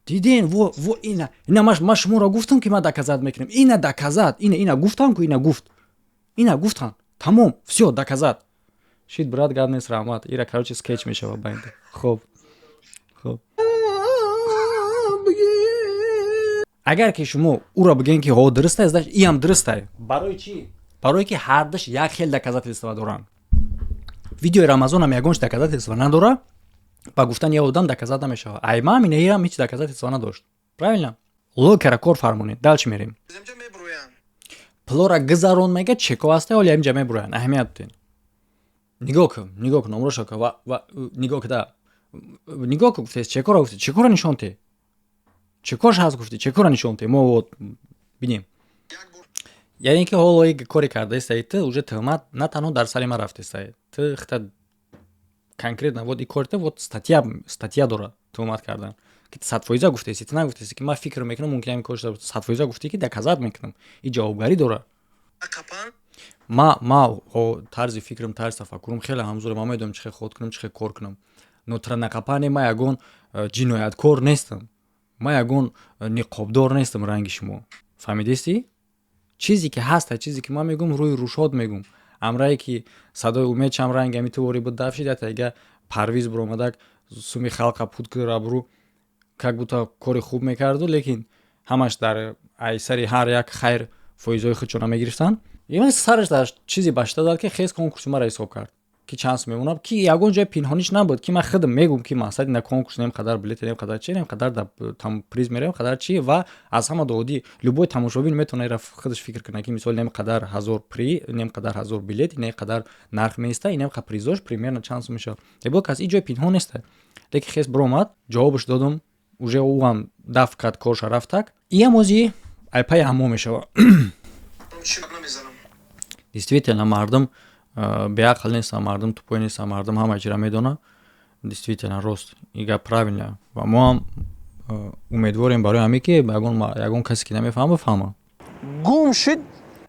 Диден, во, во, ина ма шуморо гуфтам, ки ман доказать мекунам. Ина доказать, ина гуфтам ку, ина гуфт, ина гуфтан, тамом, всё, доказать шид, брат, гап нест, раҳмат. Ира, короче, скетч мешава байнда. Хоб, хоб, агар ки шумо ӯро бигӯем, ки ҳо, дурустай, значит, иам дурустай. Барои чӣ? Барое ки ҳардаш як хел доказательства доранд. Видеои Рамазонам ягонч доказательства надора, ба гуфтани як одам доказать намешавад. Аймам инаирам ҳеҷ доказательства надошт, правильно? Логикара кор фармонед. Дальше мерем. Пулора гузарон, мега, чеко ҳаста, оли ҳаминҷа мебуроянд. Аҳамият дутен, нигоҳ кун, нигоҳ кун, номроша ка ва нигоҳ кда, нигоҳ кун, гуфтест, чекора гуфте, чекора нишон те, чекош ҳаст, гуфти, чекора нишон те, мо вот бинем. Яъне ки ҳоло коре кардаистаи ту, уже туҳмат на танҳо дар сари ман рафтестаи, ту хта конкретно вот и корите, вот статья дора туҳмат кардан, ки 100% гуфтаисти. Ту нагуфтаисти, ки ман фикр мекунам, мумкин ҳамин кор, 100% гуфтӣ, ки доказать мекунам, и ҷавобгарӣ дора. Ма тарзи фикрам, тарзи тафаккурам хеле ҳамзура, ман медонам, чӣ хел ход кунам, чӣ хел кор кунам. Но транақапане, ма ягон ҷинояткор нестам, ма ягон ниқобдор нестам ранги шумо, фаҳмидистӣ? Чизе ки ҳаста, чизе ки ман мегӯм, рӯи рӯшод мегӯм. Амрае ки садои умед чам ранг ами ту вори буд, дафшид ятайга парвиз буромадак, суми халқа пуд рабру, как будто кори хуб мекарду, лекин ҳамаш дар айсари ҳар як хайр фоизҳои худшона мегирифтанд. Ин сараш дар чизе башта дад, ки хез конкурси маро ҳисоб кард, ки чанд сум мемонам, ки ягон ҷои пинҳониш набуд, ки ман худам мегӯм, ки мақсади на конкурс нем қадар билет, нем қадар чи, нем қадар там приз мерем, қадар чи. Ва аз ҳама доодӣ, любой тамошобин метавона ира худаш фикр кунад, ки мисол нем қадар ҳазор при, нем қадар ҳазор билет, нем қадар нарх меиста, нем қадар призош примерно чанд сум мешавад. Ебо кас и ҷои пинҳон неста, лекин хез биромад, ҷавобаш додум, уже ӯам дафт кард, корша рафтак, иам ози айпаи ҳамо мешава. Действительно, мардум беақл нестанд, мардум тупой нестанд, мардум ҳама чиро медонад. Действительно, рост, и гап правильно. Ва мо ҳам умедворем барои ҳаме, ки ягон касе ки намефаҳма, бифаҳма. Гум шид.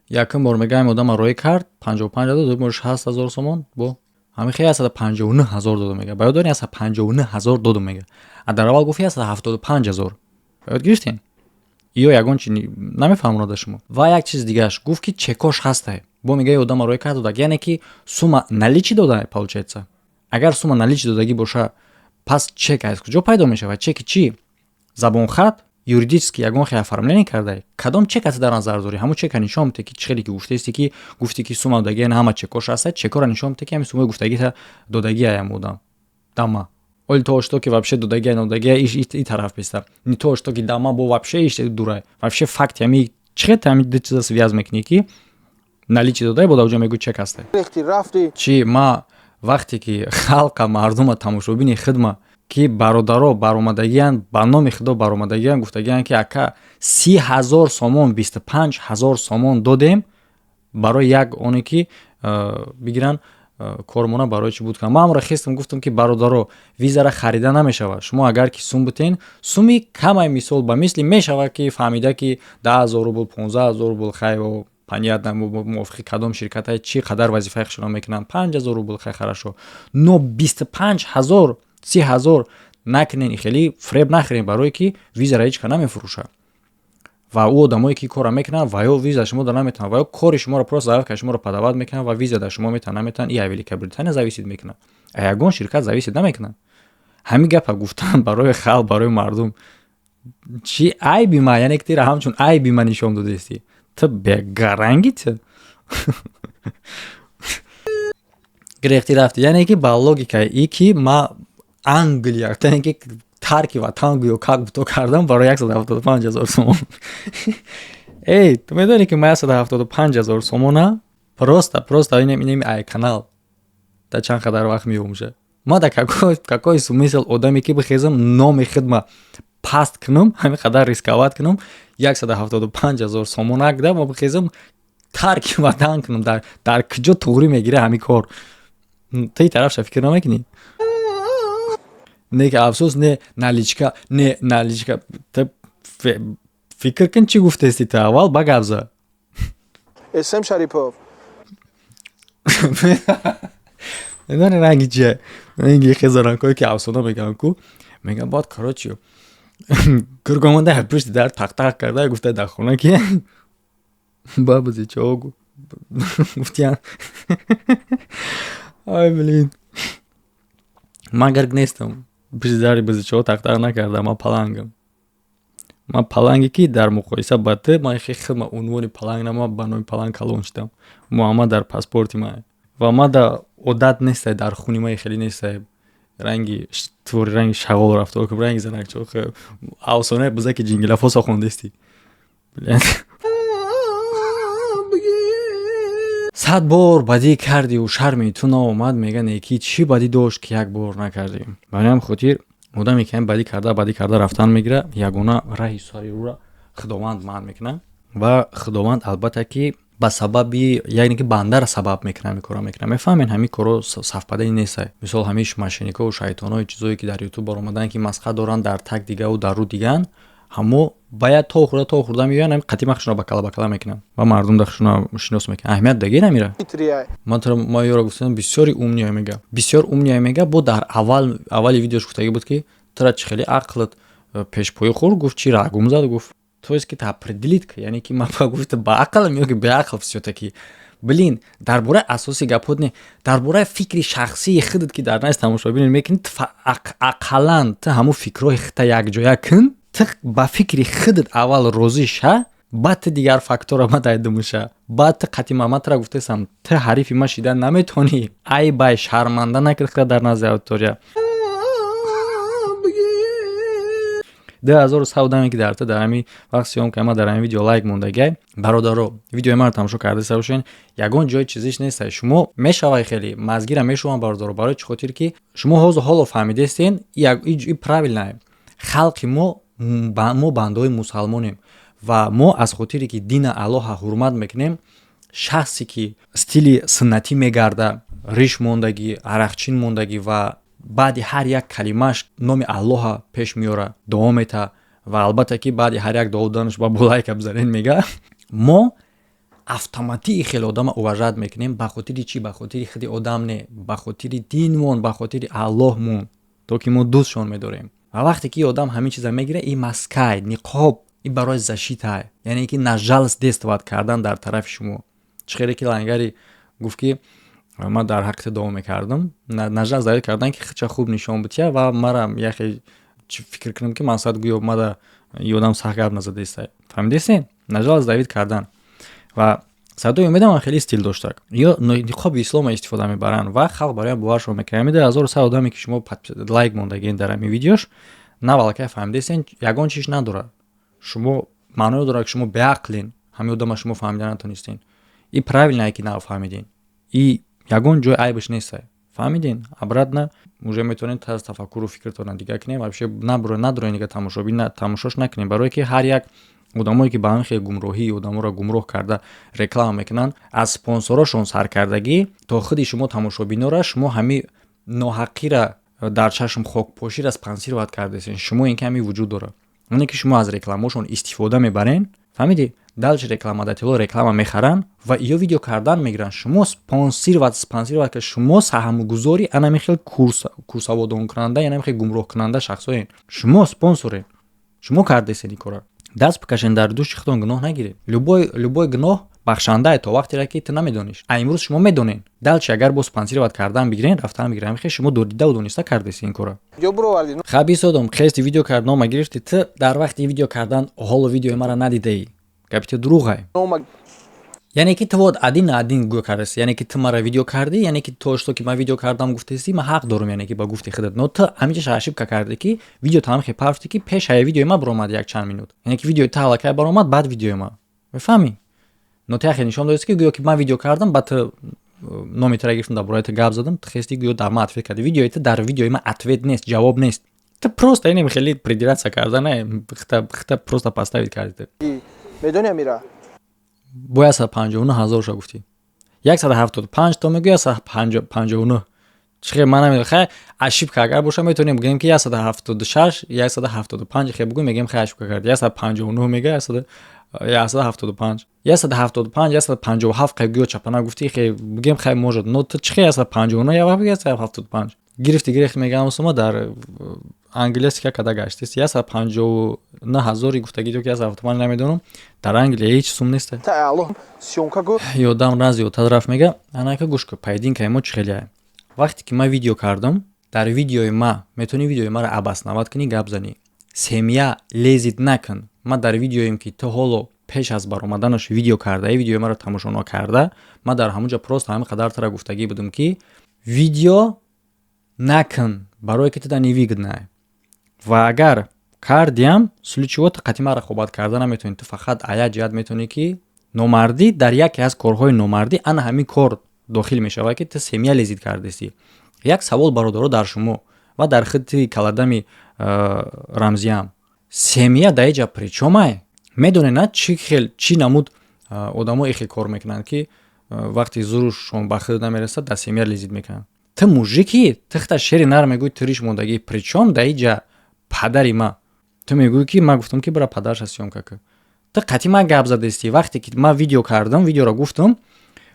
Якум бор мегаем, одама роӣ кард 55 ҳазор, дуюм бор 60 000 сомон, бо ҳамин хел 159 000 додум, мега. Ба ёд дорем, 159 000 додум, мега, а дар аввал гуфт 175 000. Ба ёд гирифтем ё ягон чи намефаҳмонада шумо? Ва як чиз дигааш гуфт, ки чекош ҳастай, бо мега, одама роӣ кард додак, яъне ки сума наличный дода. Получается, агар сума наличный додагӣ боша, пас чек аз куҷо пайдо мешавад? Чеки чӣ? Забонхат, юридически ягон хел оформление кардай? Кадом чек аст дар назар дорӣ? Ҳамун чека нишон бите, ки чӣ хеле ки гуфтаисти, ки гуфти, ки сума додагӣ, яъне ҳама чекош ҳаста, чекора нишон бите, ки ҳамин сумаи гуфтагита додагӣ аям одам дама. Оли то что ки вообще додагия, нодагия, и тараф биста, не то что ки дама, бо вообще иш дурай. Вообще факти ҳами чӣ хел ҳами ду чиза связь мекунӣ, ки наличный додай, бо даоҷа мегӯ чек ҳастай? Чӣ ма вақте ки халқа, мардума, тамошобини хидма, ки бародаро баромадагиянд, ба номи худо баромадагиянд, гуфтагиянд, ки ака, 30 000 сомон, 25 000 сомон додем барои як оне ки бигиранд кормона, барои чӣ буд кунам? Ман амро хестам, гуфтам, ки бародаро, визара харида намешавад. Шумо агар ки сум бутен, суми камай, мисол ба мисли мешавад, ки фаҳмида, ки 10 000 рубл, 15 000 рубл, хай, понятно, мувофиқи кадом ширката чӣ қадар вазифаи худшона мекунанд, 5000 рубл, хай, хорошо, но 25 000, 30 000 накунен, хеле фреб нахӯрем, барое ки визара ҳеҷ ка намефурӯшад. Ва ӯ одамое ки кора мекунанд, ва ё виза шумо да наметавонад, ва ё кори шуморо, просто заявкаи шуморо подавать мекунанд ва виза дар шумо метавон, наметавонад, и Великобритания зависит мекунад, а ягон ширкат зависит намекунад. Ҳамин гапа гуфтан барои халқ, барои мардум, чӣ айби ма? Яъне ки тира ҳамчун айби ма нишон додистӣ, ту бегаранги, ту гирехтӣ рафтӣ. Яъне ки ба логикаи и ки ма Англия, яъне ки тарки ватан гӯё как будто кардам барои 175 000 сомон. Эй, ту медонӣ, ки ман 175 000 сомона просто инем ай канал да чанд қадар вақт меомӯша. Ма да какой смысл одаме ки бихезам, номи хидма паст кунам, ҳамин қадар рисковать кунам, 175 000 сомонак да ма бихезам, тарки ватан кунам? Дар куҷо туғрӣ мегира ҳамин кор? Ти тарафша фикр намекунӣ? Не ки афсӯс, не наличка, не наличка. Фикр кун, чӣ гуфтести ту аввал, ба гап за. Эсем Шарипов. Медони ранги чия? Ранги хезаранкое ки афсона мегӯянд ку, мегӯянд, бояд, короче, гургомонда пушти дар тақтақ карда гуфта, дар хона ки бабузи чо гуфтиян. Ай, блин, ман гирг нестам, пушти дари бизичаҳо тақтақ накарда. Ман палангам, ман паланге ки дар муқоиса ба ту ман хидма унвони паланг на, ман ба номи паланг калон шудам. Муҳаммад дар паспорти ман ва ма да одат нестай, дар хуни ман хеле нестай ранги твори, ранги шағол рафтор кун, ранги занакчо. Афсонаи бузаки ҷингилафоса хондести? 100 бор бадӣ кардиу шарми ту наомад, мега неки чӣ бадӣ дошт, ки як бор накардӣ. Барои ҳам хотир одаме ки бадӣ карда, бадӣ карда рафтан мегира, ягона раҳи сари ӯра Худованд манъ мекунад. Ва Худованд, албатта, ки ба сабаби, яъне ки бандара сабаб мекунад, ҳамин корро мекунад. Мефаҳмед, ҳамин корро сафпадаи нестай. Мисол, ҳамин мошенникову шайтоное, чизое ки дар Ютуб баромадан, ки масха доранд, дар так дигаву дар рӯ диган, ҳамо баяд то хӯрда, то хӯрда меоянд, ҳами қатима хушона бакала бакала мекунанд ва мардум да хушона шинос мекунанд. Аҳамият дагир амира. Ман туро, ма ёро гуфтам, бисёри умния мега, бисёр умния мега. Бо дар аввал аввали видеош гуфтагӣ буд, ки тура чӣ хеле ақлат пешпои хӯр, гуфт, чи рагум зад, гуфт, то есть ки та определить, яъне ки ман ба гуфта ба ақлам ё ки беақл. Всё-таки, блин, дар бораи асоси гапҳот не, дар бораи фикри шахсии худат, ки дар назди тамошобин мекунӣ. Ақаллан ту ҳамун фикрҳои худта якҷоя кун, ту ба фикри худат аввал розӣ ша, баъд ту дигар фактора мадайдумуша. Баъд ту қатима ман тура гуфтасам, ту ҳарифи ма шида наметавонӣ. Ай бай, шарманда накард худа дар назди аудитория. 2100 одаме ки дар ту дар ҳамин вақт съёмка ма, дар ҳамин видео лайк мондагиай. Бародаро, видеои маро тамошо кардаиста бошен, ягон ҷои чизиш нестай. Шумо мешавай, хеле мазгира мешавам, бародаро. Барои чӣ хотир ки шумо ҳозир ҳоло фаҳмидастен, и правильно. Халқи мо, мо бандаҳои мусалмонем ва мо аз хотире ки дина Аллоҳа ҳурмат мекунем, шахсе ки стили суннатӣ мегарда, риш мондагӣ, арақчин мондагӣ ва баъди ҳар як калимааш номи Аллоҳа пеш меёра, дуо мета ва албатта ки баъди ҳар як дуо доданаш ба булайка бизанед мега, мо автоматии хеле одама уважать мекунем. Ба хотири чӣ? Ба хотири худи одам не, ба хотири динмон, ба хотири Аллоҳмон, то ки мо дӯстшон медорем. Ва вақте ки одам ҳамин чиза мегира, и маскай, ниқоб, и барои защита, яъне ки на жалость действовать кардан дар тарафи шумо. Чӣ хеле ки лангари гуфт, ки ман дар ҳаққи дуо мекардам, на жалость давид кардан, ки хича хуб нишон бутия ва мара яхе фикр кунам, ки мақсад гӯё мада ёдам сахт гап назадаиста. Фаҳмидестен? На жалость давид кардан. Ва Садои Умедам хеле стил доштак, ё ниқоби ислома истифода мебаранд ва халқ барои боваршон мекунад. Ҳамин 2100 одаме ки шумо лайк мондагиен дар ҳамин видеош, навалакай фаҳмидестен, ягон чиш надорад. Шумо маъное дорад, ки шумо беақлин, ҳамин одама шумо фаҳмида натонистен. И правильное ки нафаҳмидин, и ягон ҷой айбаш нестай. Фаҳмидин? Обратно уже метавонед тарз тафаккуру фикртонро дигар кунем. Вообще надроен, дига тамошобин тамошош накунем, барое ки ҳар як одамое ки ба ҳамин хел гумроҳии одаморо гумроҳ карда реклама мекунанд, аз спонсорошон саркардагӣ то худи шумо тамошобинора, шумо ҳамин ноҳаққира дар чашм хокпошира спонсировать кардесен. Шумо ин ки ҳамин вуҷуд дорад, оне ки шумо аз рекламашон истифода мебарен. Фаҳмидӣ? Дальше рекламодателҳо реклама мехаранд ва ё видео кардан мегиранд. Шумо спонсировать, шумо саҳмгузори анами хел курсаводонкунанда, янами хел гумроҳкунанда шахсоен. Шумо спонсорен, шумо кардесен ин кора. Даст бикашен дар дӯши худтон, гуноҳ нагиред. Любой гуноҳ бахшандае то вақтера ки ту намедониш. А имрӯз шумо медонед. Дальше агар бо спонсировать кардан бигирен, рафтан бигирен, хе шумо дидаву дониста кардеси ин кора. Хабисодом хести видео кард, нома гирифти. Ту дар вақти видео кардан ҳоло видеои мара надидаӣ, гапи ту дурӯғай. Яъне ки ту вот один на один гӯё кардаси, яъне ки ту мара видео кардӣ, яъне ки то что ки ман видео кардам гуфтаси, ман ҳақ дорам, яъне ки ба гуфти худат. Но ту ҳаминҷа ошибка кардӣ, ки видео тамом хе пафти, ки пеш ҳая видеои ман баромад як чанд минут, яъне ки видеои ту аллакай баромад, баъд видеои ман. Мефаҳмӣ? Но ту яхе нишон додест, ки гӯё ки ман видео кардам, ба ту номи тура гирифтам, дар бораи ту гап задам, ту хести, гӯё дар ман ответ кардӣ. Видеои ту дар видеои ман ответ нест, ҷавоб нест. Ту просто инем хеле придираться карда, не хита, просто поставить кардӣ. Медони, амира? Бо 159 ҳазорша гуфтӣ, 175 то мегӯ, 159 чихе, ман намедонам. Хай, ошибка агар боша, метавонем бигӯем, ки 176, 175 хе бугӯ, мегӯем, хай, ошибка кард. 159 мега, 175, 175, 157 хай гӯё чапана гуфтӣ, хе бигӯем, хай, может. Но ту чихе 159, 175 гирифти, гирифти, мегӯям, сума дар Англия сика када гаштист, 159 ҳазори гуфтагӣ ё ки 175, намедонам. Дар Англия ҳеҷ сум нест. Ёдам раз ёдтар рафт, мега, анака гӯш кун, поединкаи мо чӣ хеле. Вақте ки ман видео кардам, дар видеои ма метавонӣ видеои маро обосновать кунӣ, гап занӣ, семья лезить накун. Ман дар видеоем, ки ту ҳоло пеш аз баромаданаш видео кардаи, видеои маро тамошо накарда, ман дар ҳамон ҷо просто ҳамин қадар тара гуфтагӣ будам, ки видео накун, барое ки ту да невыгодно. Ва агар кардиам, случаево ту қатъи ман рақобат карда наметавонӣ. Ту фақат а як ҷиҳат метавонӣ, ки номардӣ, дар яке аз корҳои номардӣ ана ҳамин кор дохил мешавад, ки ту семья лезить кардисӣ. Як савол, бародаро, дар шумо ва дар хидти каладами Рамзиям: семья дар иҷа причёмай? Медонед, на, чӣ хел, чӣ намуд одамо ихе кор мекунанд, ки вақте зурушон ба худ намерасад, дар семья лезить мекунанд? Ту мужики, ту хита шери нар мегӯӣ, ту риш мондагӣ. Причём дар иҷа падари ма? Ту мегӯӣ, ки ман гуфтам, ки бира падарша съёмка кун. Ту қатъи ман гап задастӣ. Вақте ки ман видео кардам, видеоро гуфтам,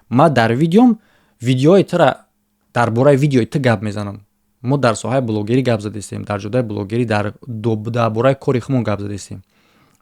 ман дар видеом видеои тура, дар бораи видеои ту гап мезанам. Мо дар соҳаи блогерӣ гап задастем, дар ҷодаи блогерӣ, дар бораи кори худмон гап задастем.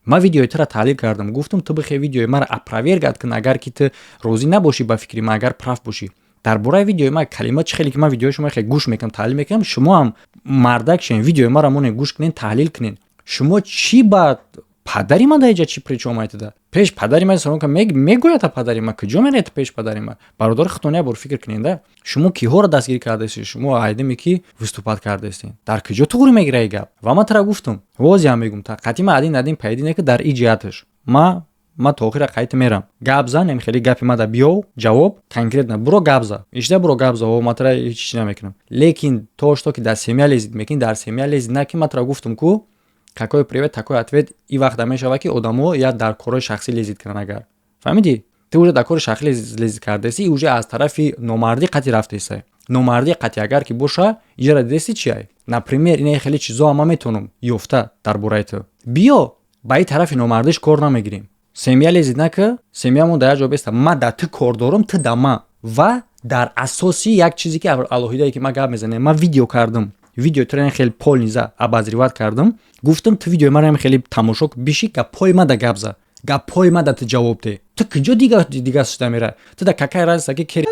Ман видеои тура таҳлил кардам, гуфтам, ту бихе видеои маро опровергать кун, агар ки ту розӣ набошӣ ба фикри ман, агар прав бошӣ. Дар бораи видеои ман калима чӣ хеле ки ман видеои шумо хеле гӯш мекунам, таҳлил мекунам, шумо ҳам мардак шен, видеои маро монед, гӯш кунед, таҳлил кунед. Шумо чӣ ба падари ман дар иҷа, чӣ причём айтида пеш падари ман салом мегӯяд? Падари ман куҷо меред пеш падари ман? Бародари худтон як бор фикр кунед. Шумо киҳоро дастгирӣ кардаистед? Шумо айдаме ки выступать кардаистед, дар куҷо туғри мегира гап? Ва ман тара гуфтам, возиам мегум, қатъи ман один один поединок, ки дар и ҷиҳаташ ма то охира қайт мерам. Гап занем, хеле гапи мада биёв, ҷавоб конкретно буро гап за, ишда буро гап за, ма тара ҳеҷ чиз намекунам. Лекин то что ки дар семья лезить мекунӣ, дар семья лезить наки. Ма тара гуфтам ку, какой привет, такой ответ. И вақта мешавад, ки одамо я дар корҳои шахсӣ лезить кунанд. Агар фаҳмидӣ, ту уже дар кори шахсӣ лезить кардаисӣ, уже аз тарафи номардӣ қатъи рафтаисай. Номардӣ қатъи агар ки боша, иҷара дидасти чиай? Например, ине хеле чизо ман метавонам ёфта дар бораи ту. Биё, ба ин тарафи номардиш кор намегирем. Семья лезить нака, семьямон дар як ҷо беста. Ман дар ту кор дорам, ту да ман. Ва дар асоси як чизе ки алоҳидае ки ман гап мезанем, ман видео кардам, видео туро хеле полный обозревать кардам, гуфтам, ту видеои маро хеле тамошо биши, гапҳои ма да гап за, гапҳои ма да ту ҷавоб де. Ту куҷо дига шуда мера? Ту да какая разница, ки кери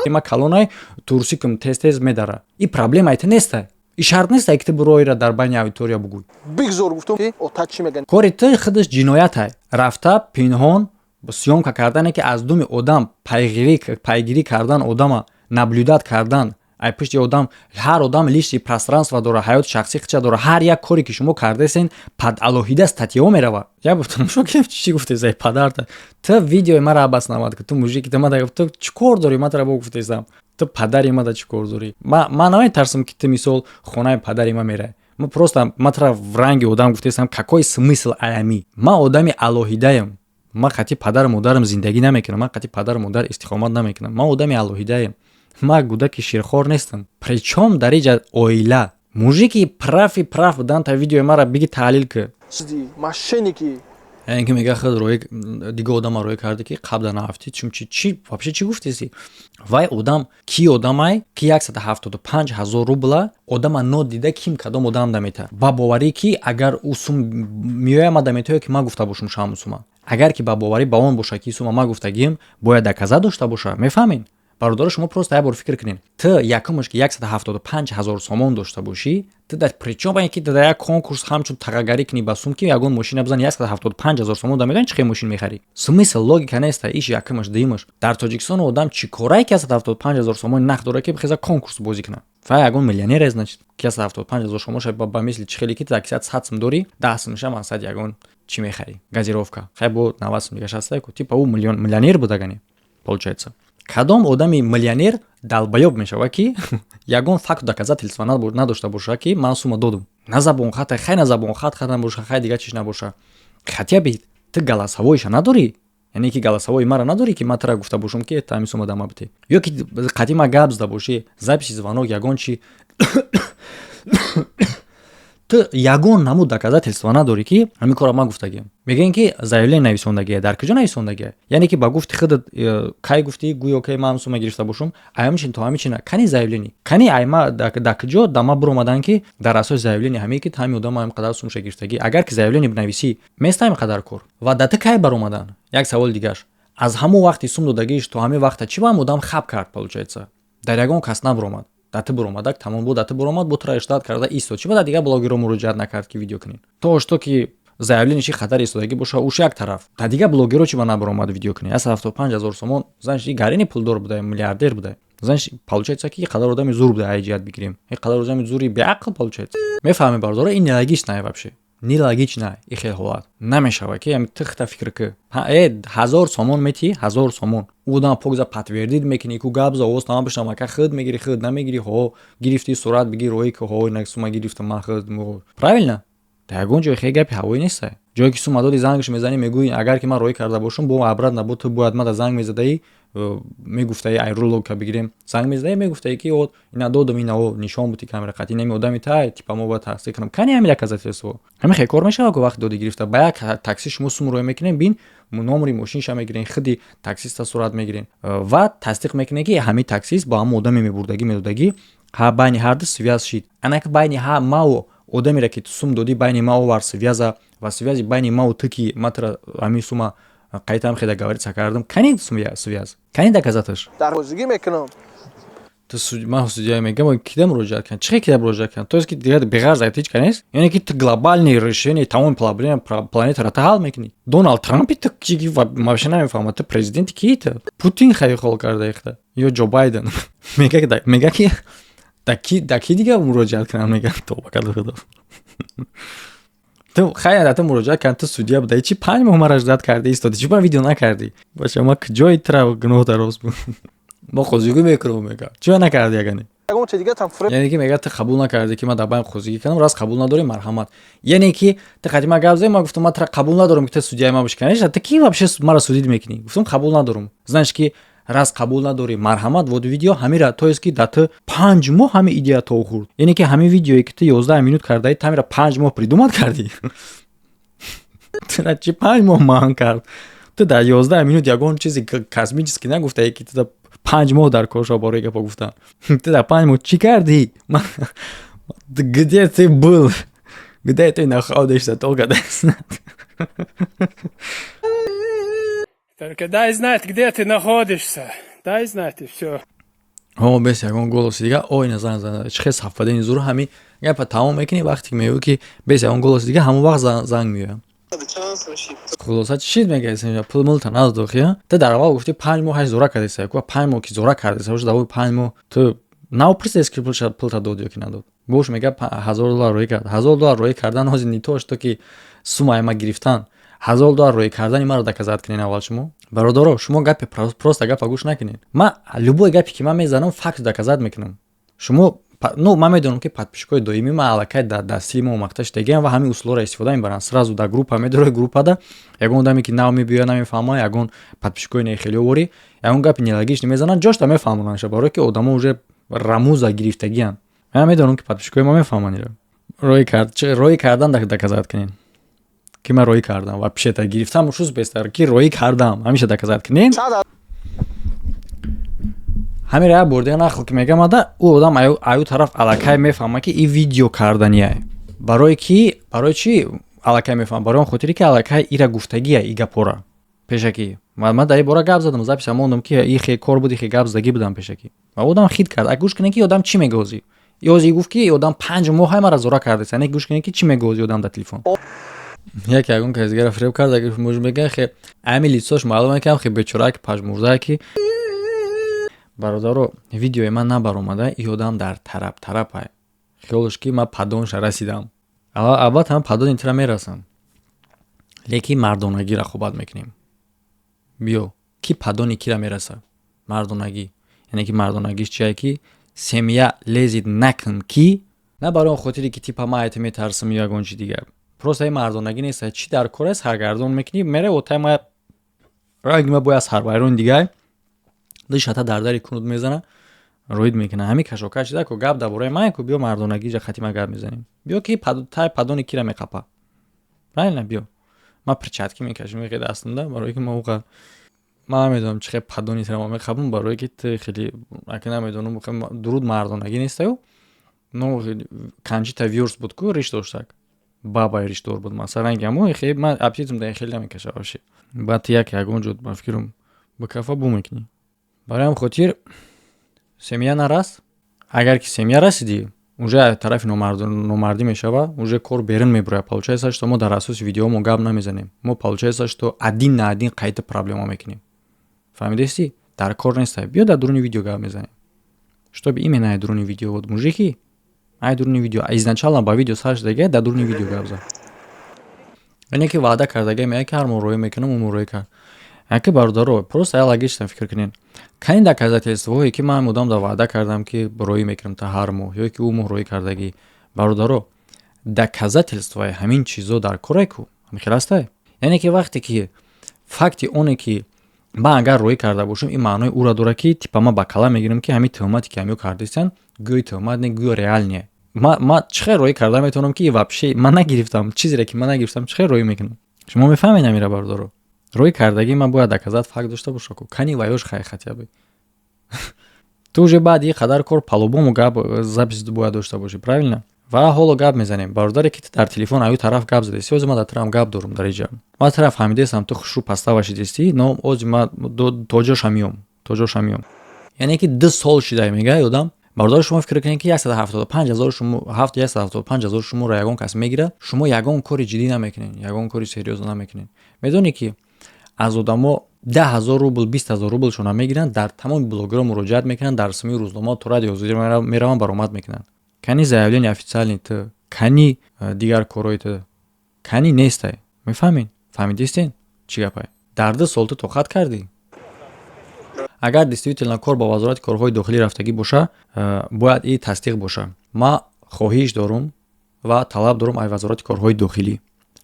ма калонай, турсикам тез тез медара? И проблемаи ту неста, и шарт неста, ки ту буроира дар байни аудитория бугӯй. Бигзор, гуфтум, ки ота чӣ мегӯяд. Кори ту худаш ҷиноятай, рафта пинҳон съёмка кардане, ки аз думи одам пайгирӣ кардан, одама наблюдать кардан ай пушти одам. Ҳар одам личный пространство дора, ҳаёти шахсӣ хича дора. Ҳар як коре ки шумо кардасен, под алоҳида статьяҳо мерава. Я тамошо кунем, чӣ гуфтесай падарта. Ту видеои мара обосновать ки ту мужики, ту мада ту чӣ кор дорӣ? Ма тара бо гуфтесам, ту падари мада чӣ кор дорӣ? Ман наметарсам, ки ту мисол хонаи падари ма мерай. Ма просто ма тара в ранги одам гуфтесам, какой смысл аями? Ман одами алоҳидаям, ман қатъи падару модарам зиндагӣ намекунам, ман қатъи падару модар истиқомат намекунам, ман одами алоҳидаям, ман кӯдаки ширхор нестам. Причём дар иҷа оила? Мужики прав, прав будан, та видеои мара биги, таҳлил ки. Мошенники. Яъне ки мега, худ рои дига одама роӣ карда, ки қабла нарафтӣ. Чун чи вообще, чӣ гуфтеси? Вай одам ки одамай, ки 175 000 рубла одама нодида, ким кадом одам дамета, ба боварӣ, ки агар ӯ сум меояма даметоё, ки ман гуфта бошум шаму сума. Агар ки ба боварӣ ба он боша, ки сума ман гуфтагием, бояд доказать дошта боша, мефаҳмед? Бародаро, шумо просто як бор фикр кунед: ту якумаш ки 175 ҳазор сомон дошта бошӣ, ту дар причём ба ин ки дар як конкурс ҳамчун тағагарӣ кунӣ ба сум, ки ягон мошина бизани, 175 ҳазор сомон да медонӣ чӣ хел мошин мехарӣ? Смысл, логика неста. Иш якумаш. Дуюмаш, дар Тоҷикистон одам чӣ корае, ки 175 ҳазор сомони нақд дорад, ки бихеза конкурс бозӣ кунад? Ва ягон миллионер, значит, ки 175 ҳазор сомонша ба мисли чӣ хеле ки ту таксият 100 сум дорӣ, 10 сумша мақсад ягон чӣ мехарӣ, газировка, хай, бо 90 сум дигаш ҳаста ку. Типа ӯ миллионер будагане, получается. Кадом одами миллионер долбоёб мешавад, ки ягон факт, доказательства надошта боша, ки ман сума додум? На забон хата, хай, на забон хат хат набоша, хай, дигар чиз набоша, хотя бы ту голосовой иша надорӣ, яъне ки голосовой мара надорӣ, ки ман тура гуфта бошам, ки та ҳамин сума дама бите, ё ки қатъи ма гап зада бошӣ, записи звонок, ягон чи. Ту ягон намуд доказательства надорӣ, ки ҳамин корро ман гуфтагиам. Мегӯем, ки заявление нависондагия. Дар куҷо нависондагия? Яъне ки ба гуфти худат кай гуфтӣ, гӯё ки ман сума гирифта бошум, аямчин то ҳамичина. Кани заявление, кани айма дар куҷо да ма биромадан, ки дар асоси заявление ҳамие ки ҳамин одам ҳамин қадар сумша гирифтагӣ? Агар ки заявление бинависӣ, места ҳамин қадар кор ва да ту кай баромадан? Як саволи дигаш: аз ҳамон вақти сум додагиш то ҳамин вақта чӣ ба ҳам одам хаб кард, получается? Дар ягон кас набиромад, да ту биромадак, тамом бо да ту биромад, бо тура иштиҳад карда истод. Чӣ ба дар дигар блогерро муроҷиат накард, ки видео кунед? То что ки заявление чи хатар истодагӣ боша, уш як тараф, дар дигар блогерро чӣ ба набиромад видео кунед? 175 ҳазор сомон, значит, гарини пулдор буда, миллиардер буда, значит, получается, ки қадар одами зур буда. Ай ҷиҳат бигирем, ин қадар одами зури беақл, получается. Мефаҳмед, бародаро, ин нелогично вообще, нелогично. И хел ҳолат намешавад, ки ами тихта фикр ки 1000 сомон метиҳӣ, 1000 сомон ӯ одам покза подтвердить мекунӣ ку, гап за, овоз тамом бишнавам, ака, худ мегирӣ, худ намегирӣ, ҳо, гирифтӣ, сурат бигир, роҳӣ ки ҳо, инак сума гирифтам ман худ, правильно? Дар ягон ҷой хеле гапи ҳавоӣ неста. Ҷое ки сума доди, зангш мезанӣ, мегӯӣ, агар ки ман роҳӣ карда бошам, бо обратно бо ту бояд мада занг мезадаӣ, мегуфтаи, айру логика бигирем, занг мезадаи, мегуфтаи, ки о, ина додам, ина о, нишон бути камера қат, инами одами тай, типа мо бояд тасдиқ кунам. Кани ҳамин доказательство? Ҳамин хел кор мешавад ку? Вақти доди гирифта ба як такси шумо сум роҳӣ мекунем, бин, номери мошинша мегирен, худи таксиста сурат мегирен ва тасдиқ мекунем, ки ҳамин таксист бо ҳамон одаме мебурдагӣ, медодагӣ, байни ҳарду связь шид. Анаки байни маву одамере ки ту сум додӣ, байни ма овар связь а ва связь и байни маву ту, ки ма тура ҳамин сума қайтам хеда говориться кардам. Кани связь, кани доказать аш? Дар ҳозигӣ мекунам. Ту ман судья мегам, кида муроҷиат кардам? Чӣ кида муроҷиат кардам? То есть ки дигар беғарз ҳеҷ ка нест, яъне ки ту глобальный решение тамоми проблема планетаро ту ҳал мекунӣ. Доналд Трампи ту ки вообще намефаҳмад, ту президенти кии? Ту Путин хай хол карда ихта ё Ҷо Байден? Мега ки да ки дигар муроҷиат кунам? Мега, тоба карда худо, ту хай, да ту муроҷиат кардам, ту судья буда, чи 5 моҳ мара ждать карди, истоди, чи ба видео накардӣ? Баша, ма куҷои тра гуноҳ дароз буд? Мо қозигӣ мекунам, мега, чиба накарди ягане? Яъне ки мега, ту қабул накардӣ, ки ман дар байн қозигӣ кардам. Раз қабул надорӣ, марҳамат. Яъне ки ту қати ман гап задӣ, ман гуфтам, ман тура қабул надорам, ки ту судья и ман бошӣ. Конечно, ту ки вообще мара судить мекунӣ? Гуфтам, қабул надорам. Знаешь, ки раз қабул надорӣ, марҳамат, вот видео ҳамира. То есть ки да ту 5 моҳ ҳами идея то хӯрд, яъне ки ҳамин видеое, ки ту 11 минут кардаи, ту ҳамира 5 моҳ придумать кардӣ. Тура чи 5 моҳ маҳан кард? Ту дар 11 минут ягон чизи космический нагуфтае, ки ту 5 моҳ дар кор шава барои гапа гуфтан. Ту дар 5 моҳ чӣ кардӣ? Где ты был, где ты находишься, только дай знать. Только дай знать, где ты находишься. Дай знать, и все. Ҳо, бес ягон голоси дига, ой, на занг зада. Чӣ хел совпадение зур! Ҳами гапа тамом мекунӣ, вақте ки мегӯӣ, ки бес ягон голоси дига, ҳамон вақт занг меояд. Хулоса, чӣ шид? Мега, пул мулта надодохи. Ту дар аввал гуфти, 5 моҳ ҳаш зора кардеса ку. 5 моҳ ки зора кардеса, давои 5 моҳ ту напурсидес, ки пулта дод ё ки надод? Бош, мега, 1000 доллар роӣ кард. 1000 доллар роӣ кардан ҳозир не то что ки суммаи ма гирифтан. 1000 доллар роӣ кардани маро доказать кунед аввал шумо. Бародаро, шумо гапи просто гапа гӯш накунед. Ма любой гапе ки ман мезанам, факт доказать мекунам. Шумо, ну, ман медонам, ки подписчик ои доимӣ ма аллакай дар дастили мо омахта шудагиам ва ҳамин усулҳоро истифода мебаранд. Сразу дар группа медоред, группада ягон одаме, ки нав мебиёяд, намефаҳма, ягон подписчик ои нехеле ворӣ, ягон гапи нелогичный мезананд, ҷошта мефаҳмонандша, барое ки одамо уже рамуза гирифтагианд. Ман медонам, ки подписчик ои ма мефаҳманд. Иро роӣ кардан доказать кунед, ки ман роӣ кардам ва пишета гирифтам шуз бестар, ки роӣ кардам, ҳамеша доказать кунед. Ҳамира як бор дига нақл ки мегам, ада ӯ одам аю тараф аллакай мефаҳма, ки и видео кардания. Барои ки, барои чӣ аллакай мефаҳма? Барои он хотире, ки аллакай ира гуфтагия, и гапора Пешакӣ ман дар ин бора гап задам, запись мондам, ки ихе кор буд, ихе гап задагӣ будам пешакӣ. Ва одам хит кард. А гӯш кунед, ки одам чӣ мегӯзи. Ёзи гуфт, ки одам 5 моҳ мара зора кардааст. Яъне гӯш кунед, ки чӣ мегӯзи одам дар телефон. Яке ягон кас дигара фиреб кард, муж мега, хе ами лицо ш маълум ки хе бечора, ки пажмурдае, ки бародаро, видеои ман набаромада, и одам дар тараб тарапай, хиёлш ки ман падонша расидам. Албатта, ман падони тира мерасам, лекин мардонагӣ рақобат мекунем. Биё, ки падони кира мераса. Мардонагӣ, яъне ки мардонагиш чие, ки семья лезет накун, ки на барои он хотире ки типа ман айта метарсам ё ягон чи дигар. Просто ин мардонагӣ нест. Чӣ дар кор аст, саргардон мекунӣ, мере отай ма ранги ма бояд сарвайрони дигар дишата дар дари кунуд мезана, роид мекуна. Ҳамин кашокаш шида ку, гап дар бораи ман ку. Биё, мардонагӣ ҷа хати ма гап мезанем. Биё, ки тай падони кира меқапа, правильно? Биё, ман перчатки мекашам хе дастамда, барое ки ма уқа ман намедонам чӣ хел падони тира ма меқапам, барое ки ту хеле ака намедонам. Дуруд, мардонагӣ нестаю. Но Кончита Вюрст буд ку, риш доштак, бабай ришдор буд, масалан, ранги ҳамо хе ман аппетитм да хеле намекаша вообще. Баъд як ягон ҷо ба фикрам ба кафа бу мекунӣ. Барои ҳам хотир семья нарас. Агар ки семья расидӣ, уже тарафи номардӣ мешава, уже кор берун мебурояд. Получается, что мо дар асоси видеомо гап намезанем. Мо, получается, что один на один қайта проблема мекунем. Фаҳмидести? Дар кор нестай. Биё, дар дуруни видео гап мезанем, чтобы именно ай дуруни видео. Вот мужики, ай дуруни видео изначально ба видео сар шудага, дар дуруни видео гап зад. Яъне ки ваъда кардага, меяд, ки ҳар моҳ роӣ мекунам, ӯ моҳ роӣ кард. Яке бародаро, просто я логично фикр кунед. Кани доказательство ҳое, ки ман мудом да ваъда кардам, ки роӣ мекунам та ҳар моҳ, ё ки ӯ моҳ роӣ кардагӣ? Бародаро, доказательство и ҳамин чизо дар корае ку, ҳамихел ҳастай. Яъне ки вақте ки факти оне ки ман агар роӣ карда бошам, ин маънои ӯро дорад, ки типа ман ба кала мегирам, ки ҳамин тӯҳмате, ки ҳамиё кардистанд, гӯё тӯҳмат не, гӯё реал не. Ма чӣ хел роӣ карда метавонам, ки вообще ман нагирифтам? Чизере ки ман нагирифтам, чӣ хел роӣ мекунам? Шумо мефаҳмед амира, бародаро? Роӣ кардагӣ ман бояд доказать факт дошта боша ку. Кани ваёш хай, хотя бы ту уже баъди ин қадар кор по-любому гап, запись бояд дошта бошӣ, правильно? Ва ҳоло гап мезанем. Бародаре, ки дар телефон аю тараф гап задеси, ози ман дар тарафам гап дорум. Дар иҷа ман тараф фаҳмидесам, ту хушрӯ пастава шидистӣ, но ози ман то ҷоша миём, то ҷоша миём. Яъне ки 2 сол шида мега одам. Бародари, шумо фикр кунед, ки 175 000 шумо, 175 000 шуморо ягон кас мегирад, шумо ягон кори ҷиддӣ намекунед, ягон кори серьёзно намекунед. Медонӣ, ки аз одамо 10 000 рубл, 20 000 рублшона мегиранд, дар тамоми блогерҳо муроҷиат мекунанд, дар симои рӯзнома то радио мераванд, баромад мекунанд. Кани заявление официальный ту, кани дигар корҳои ту, кани? Нестай. Мефаҳмед? Фаҳмидистен, чӣ гапай? Дар 2 сол ту тоқат кардӣ. Агар действительно кор ба Вазорати корҳои дохилӣ рафтагӣ боша, бояд и тасдиқ боша. Ман хоҳиш дорум ва талаб дорум ай Вазорати корҳои дохилӣ,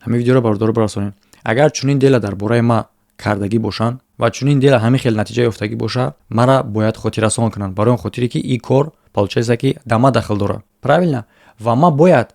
ҳамин видеоро бародаро барасонед. Агар чунин дела дар бораи ма кардагӣ бошанд ва чунин дела ҳамин хел натиҷа ёфтагӣ боша, мара бояд хотиррасон кунанд, барои он хотире ки ин кор, получается, ки да ма дахл дорад, правильно? Ва ман бояд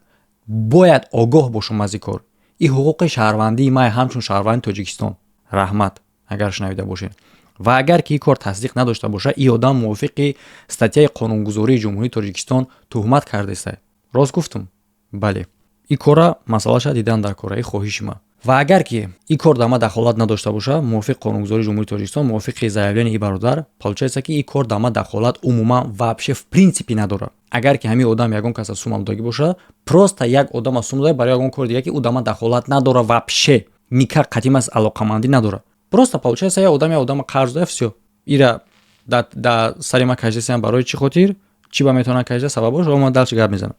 огоҳ бошам аз ин кор. Ин ҳуқуқи шаҳрвандии ман ҳамчун шаҳрванди Тоҷикистон. Раҳмат, агар шунавида бошед. Ва агар ки ин кор тасдиқ надошта боша, ин одам мувофиқи статья и қонунгузории Ҷумҳурии Тоҷикистон туҳмат кардеста. Рост гуфтум? Бале. Ин кора масъалаша дидан дар кора, ин хоҳиши ман. Ва агар ки ин кор дар ман дахолат надошта боша, мувофиқи қонунгузории Ҷумҳурии Тоҷикистон, мувофиқи заявление и бародар, получается, ки ин кор дар ман дахолат умуман, вообще, в принципе надорад. Агар ки ҳамин одам ягон каса сум додагӣ боша, просто як одама сум дода барои ягон кори дигар, ки ӯ дар ман дахолат надорад, вообще никак қатимас алоқамандӣ надорад. Просто получается, як одам як одама қарз дода, всё. Ира да сари ман кашидасиам. Барои чӣ хотир, чӣ ба метавонад кашида, сабабош ман дальше гап мезанам.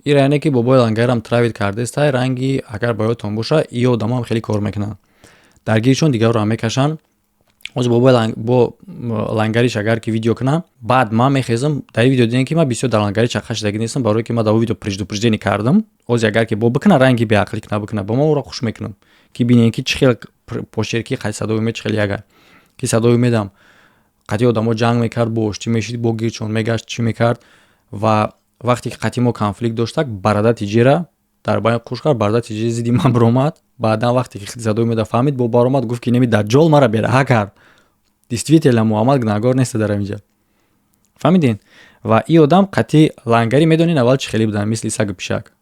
Ира, яъне ки бобои лангарам травить кардестай. Ранги агар ба ёдтон боша, и одамоам хеле кор мекунанд, даргиришон дигарро ҳам мекашанд. Ҳозир бобои бо лангариш агар ки видео кунам, баъд ман мехезам. Дар ин видео дидем, ки ман бисёр дар лангари чақа шидагӣ нестам, барое ки ман дар видео предупреждение кардам. Ҳозир агар ки бо бикуна, ранги беақлӣ куна, бикуна, ба ман ӯро хуш мекунам, ки бинем, ки чӣ хел почерк и қати Садои Умед, чӣ хел ягар ки Садои Умедам қати одамо ҷанг мекард, бо оштӣ мешид, бо гирчон мегашт, чӣ мекард. Ва вақте ки қати мо конфликт доштак, барада тиҷера дар байни қуш кард, барада тиҷери зидди ман биромад. Баъдан вақте ки Садои Умеда фаҳмид, бо баромад, гуфт, ки неми даҷҷол мара бераҳа кард. Действительно, Муҳаммад гунаҳгор неста дар ҳаминҷа, фаҳмидин? Ва и одам қати лангарӣ, медонин, аввал чӣ хеле буданд, мисли сагу пишак.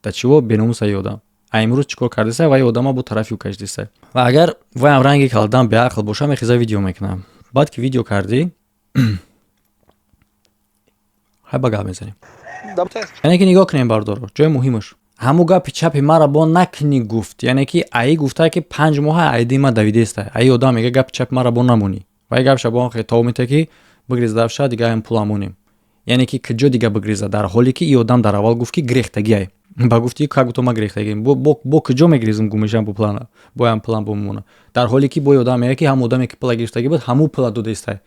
Да чиво беномуса и одам. А имрӯз чӣ кор кардеса? Вай одама бо тарафи ӯ кашидеса. Ва агар вайам ранги калдан беақл боша, мехеза, видео мекунам. Баъд ки видео кардӣ, ҳай, ба гап мезанем. Яъне ки нигоҳ кунем, бардоро, ҷои муҳимаш ҳамун гапи чапи мара бо накунӣ гуфт. Яъне ки аи гуфта, ки 5 моҳа айди ма давидеста. Аи одам мега, гапи чапи мара бо намонӣ. Вай гапша бо хетоб мета, ки бигризда ша, дига ҳам пул амонем. Яъне ки куҷо дига бигриза, дар ҳоле ки и одам дар аввал гуфт, ки гирехтагиай. Ба гуфти как будто ма гирехтагием. Бо куҷо мегирезм, гум мешам, бо плана боям план бомона, дар ҳоле ки бо одам мега, ки ҳам одаме, ки пула гирифтагӣ буд, ҳамун пула додаистай,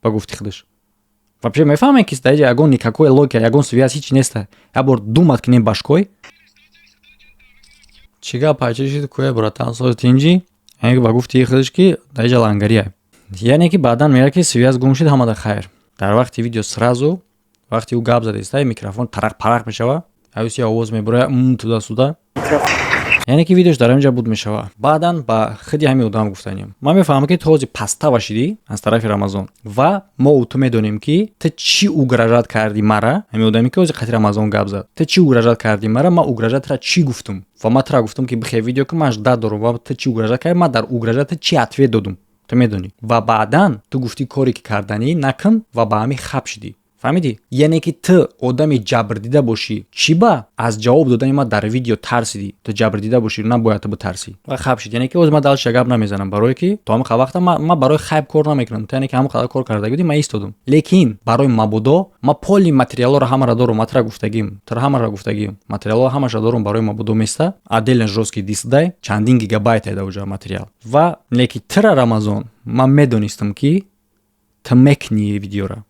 ба гуфти худаш. Вообще мефаҳмем, ки даиҷа ягон никакой логика, ягон связь, ҳеч неста. Як бор думать кунем башкой. Чӣ гап ҳачи шид кӯя, братан, сози тинҷи? Яъне ки ба гуфти худаш, ки даиҷа лангария. Яъне ки баъдан мега, ки связь гум шуд, ҳамада хайр. Дар вақти видео сразу вақти ӯ гап задаиста, микрофон тарақ парақ мешава, аюси овоз мебуроя туда сюда. Яъне ки видеош дар ҳаминҷа буд мешава. Баъдан ба худи ҳамин одам гуфтанем: ман мефаҳмам, ки ту ҳозир пастава шидӣ аз тарафи Рамазон, ва мо ӯ ту медонем, ки ту чӣ угрожать кардӣ мара. Ҳамин одаме, ки ҳозир қати Рамазон гап зад, ту чӣ угрожать кардӣ мара, ман угрожать ра чӣ гуфтум? Ва ман тура гуфтум, ки бихе видео ки ман ждать дорум. Ва ту чӣ угрожать кардӣ, ман дар угрожать чӣ ответ додум, ту медонӣ. Ва баъдан ту гуфтӣ, коре ки карданӣ накун, ва ба ҳамин хаб шидӣ. Фаҳмидӣ? Яъне ки ту одами ҷабрдида бошӣ, чӣ ба аз ҷавоб додани ман дар видео тарсидӣ? Ту ҷабрдида бошӣ, набояд ту битарсӣ ва хаб шид. Яъне ки ҳозир ман дальше гап намезанам, барое ки то ҳамин вақта ман барои хайб кор намекунам. Ту яъне ки ҳамон қадар кор карда будӣ, ман истодум. Лекин барои мабодо ман поли материалҳоро ҳамаро дорум. Ман тура гуфтагим, тура ҳамаро гуфтагим, материалҳо ҳамаша дорум. Барои мабодо места отдельно жёсткий диск дай, чандин гигабайт айда уҷа материал. Ва лекин тира, Рамазон, ман медонистам, ки ту мекунӣ видеора.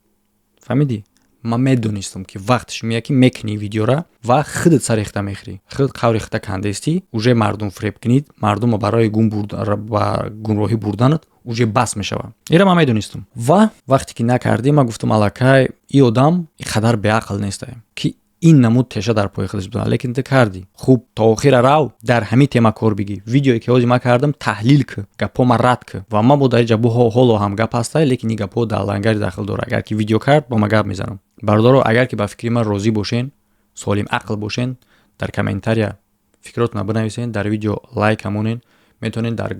Фаҳмидӣ? Ман медонистам, ки вақташ меяд, ки мекунӣ видеора ва худат сари хита мехӯрӣ, худ қаври хита кандестӣ. Уже мардум фиреб кунид, мардума барои ба гумроҳӣ бурданат уже бас мешавад. Ира ман медонистам. Ва вақте ки накардӣ, ман гуфтам, аллакай и одам и қадар беақл нестае, ки ин намуд теша дар пои худаш бизанад. Лекин ту кардӣ. Хуб, то охира рав, дар ҳамин тема кор бигӣ. Видеое ки ҳозир ман кардам, таҳлил кӣ, гапҳо ма рад кӣ. Ва ман бо дар ҷа ҳоло ҳам гап ҳастай, лекин ин гапҳо дар лангари дахл дорад. Агар ки видео кард, бо ма гап мезанам. Бародаро, агар ки ба фикри ман розӣ бошен, солим ақл бошен, дар комментария фикротона бинависен, дар видео лайк ҳамонен. Метавонед дар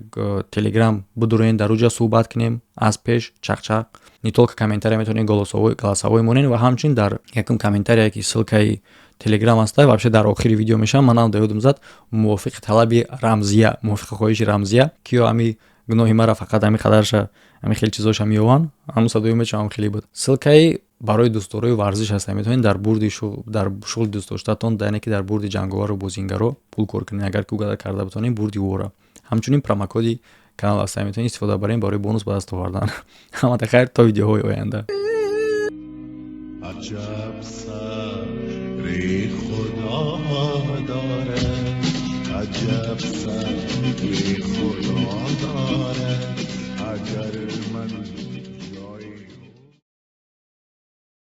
Телеграм бидуроен, дар уҷа суҳбат кунем аз пеш чақчақ. Не только комментария, метавонед голосовой монен. Ва ҳамчунин дар якум комментария, ки ссылкаи Телеграм аста, вообще дар охири видео мешавам. Манам даёдум зад, мувофиқи талаби Рамзия, мувофиқи хоҳиши Рамзия, ки ё ҳами гуноҳи мара фақат ҳами қадарша, ҳами хеле чизоша меёванд, ҳамун садои мечавам хеле буд. Ссылкаи барои дӯстдорои варзиш ҳаста, метавонед дар бурди, дар шуғли дӯстдоштаатон, яъне ки дар бурди ҷанговару бозингаро пул кор кунед, агар ки угада карда битонед бурди ӯро. Ҳамчунин промокоди канал аста, метавонед истифода барем барои бонус ба даст овардан. Ҳамата хайр, то видеоҳои оянда. عجب صبری خدا داره، عجب صبری.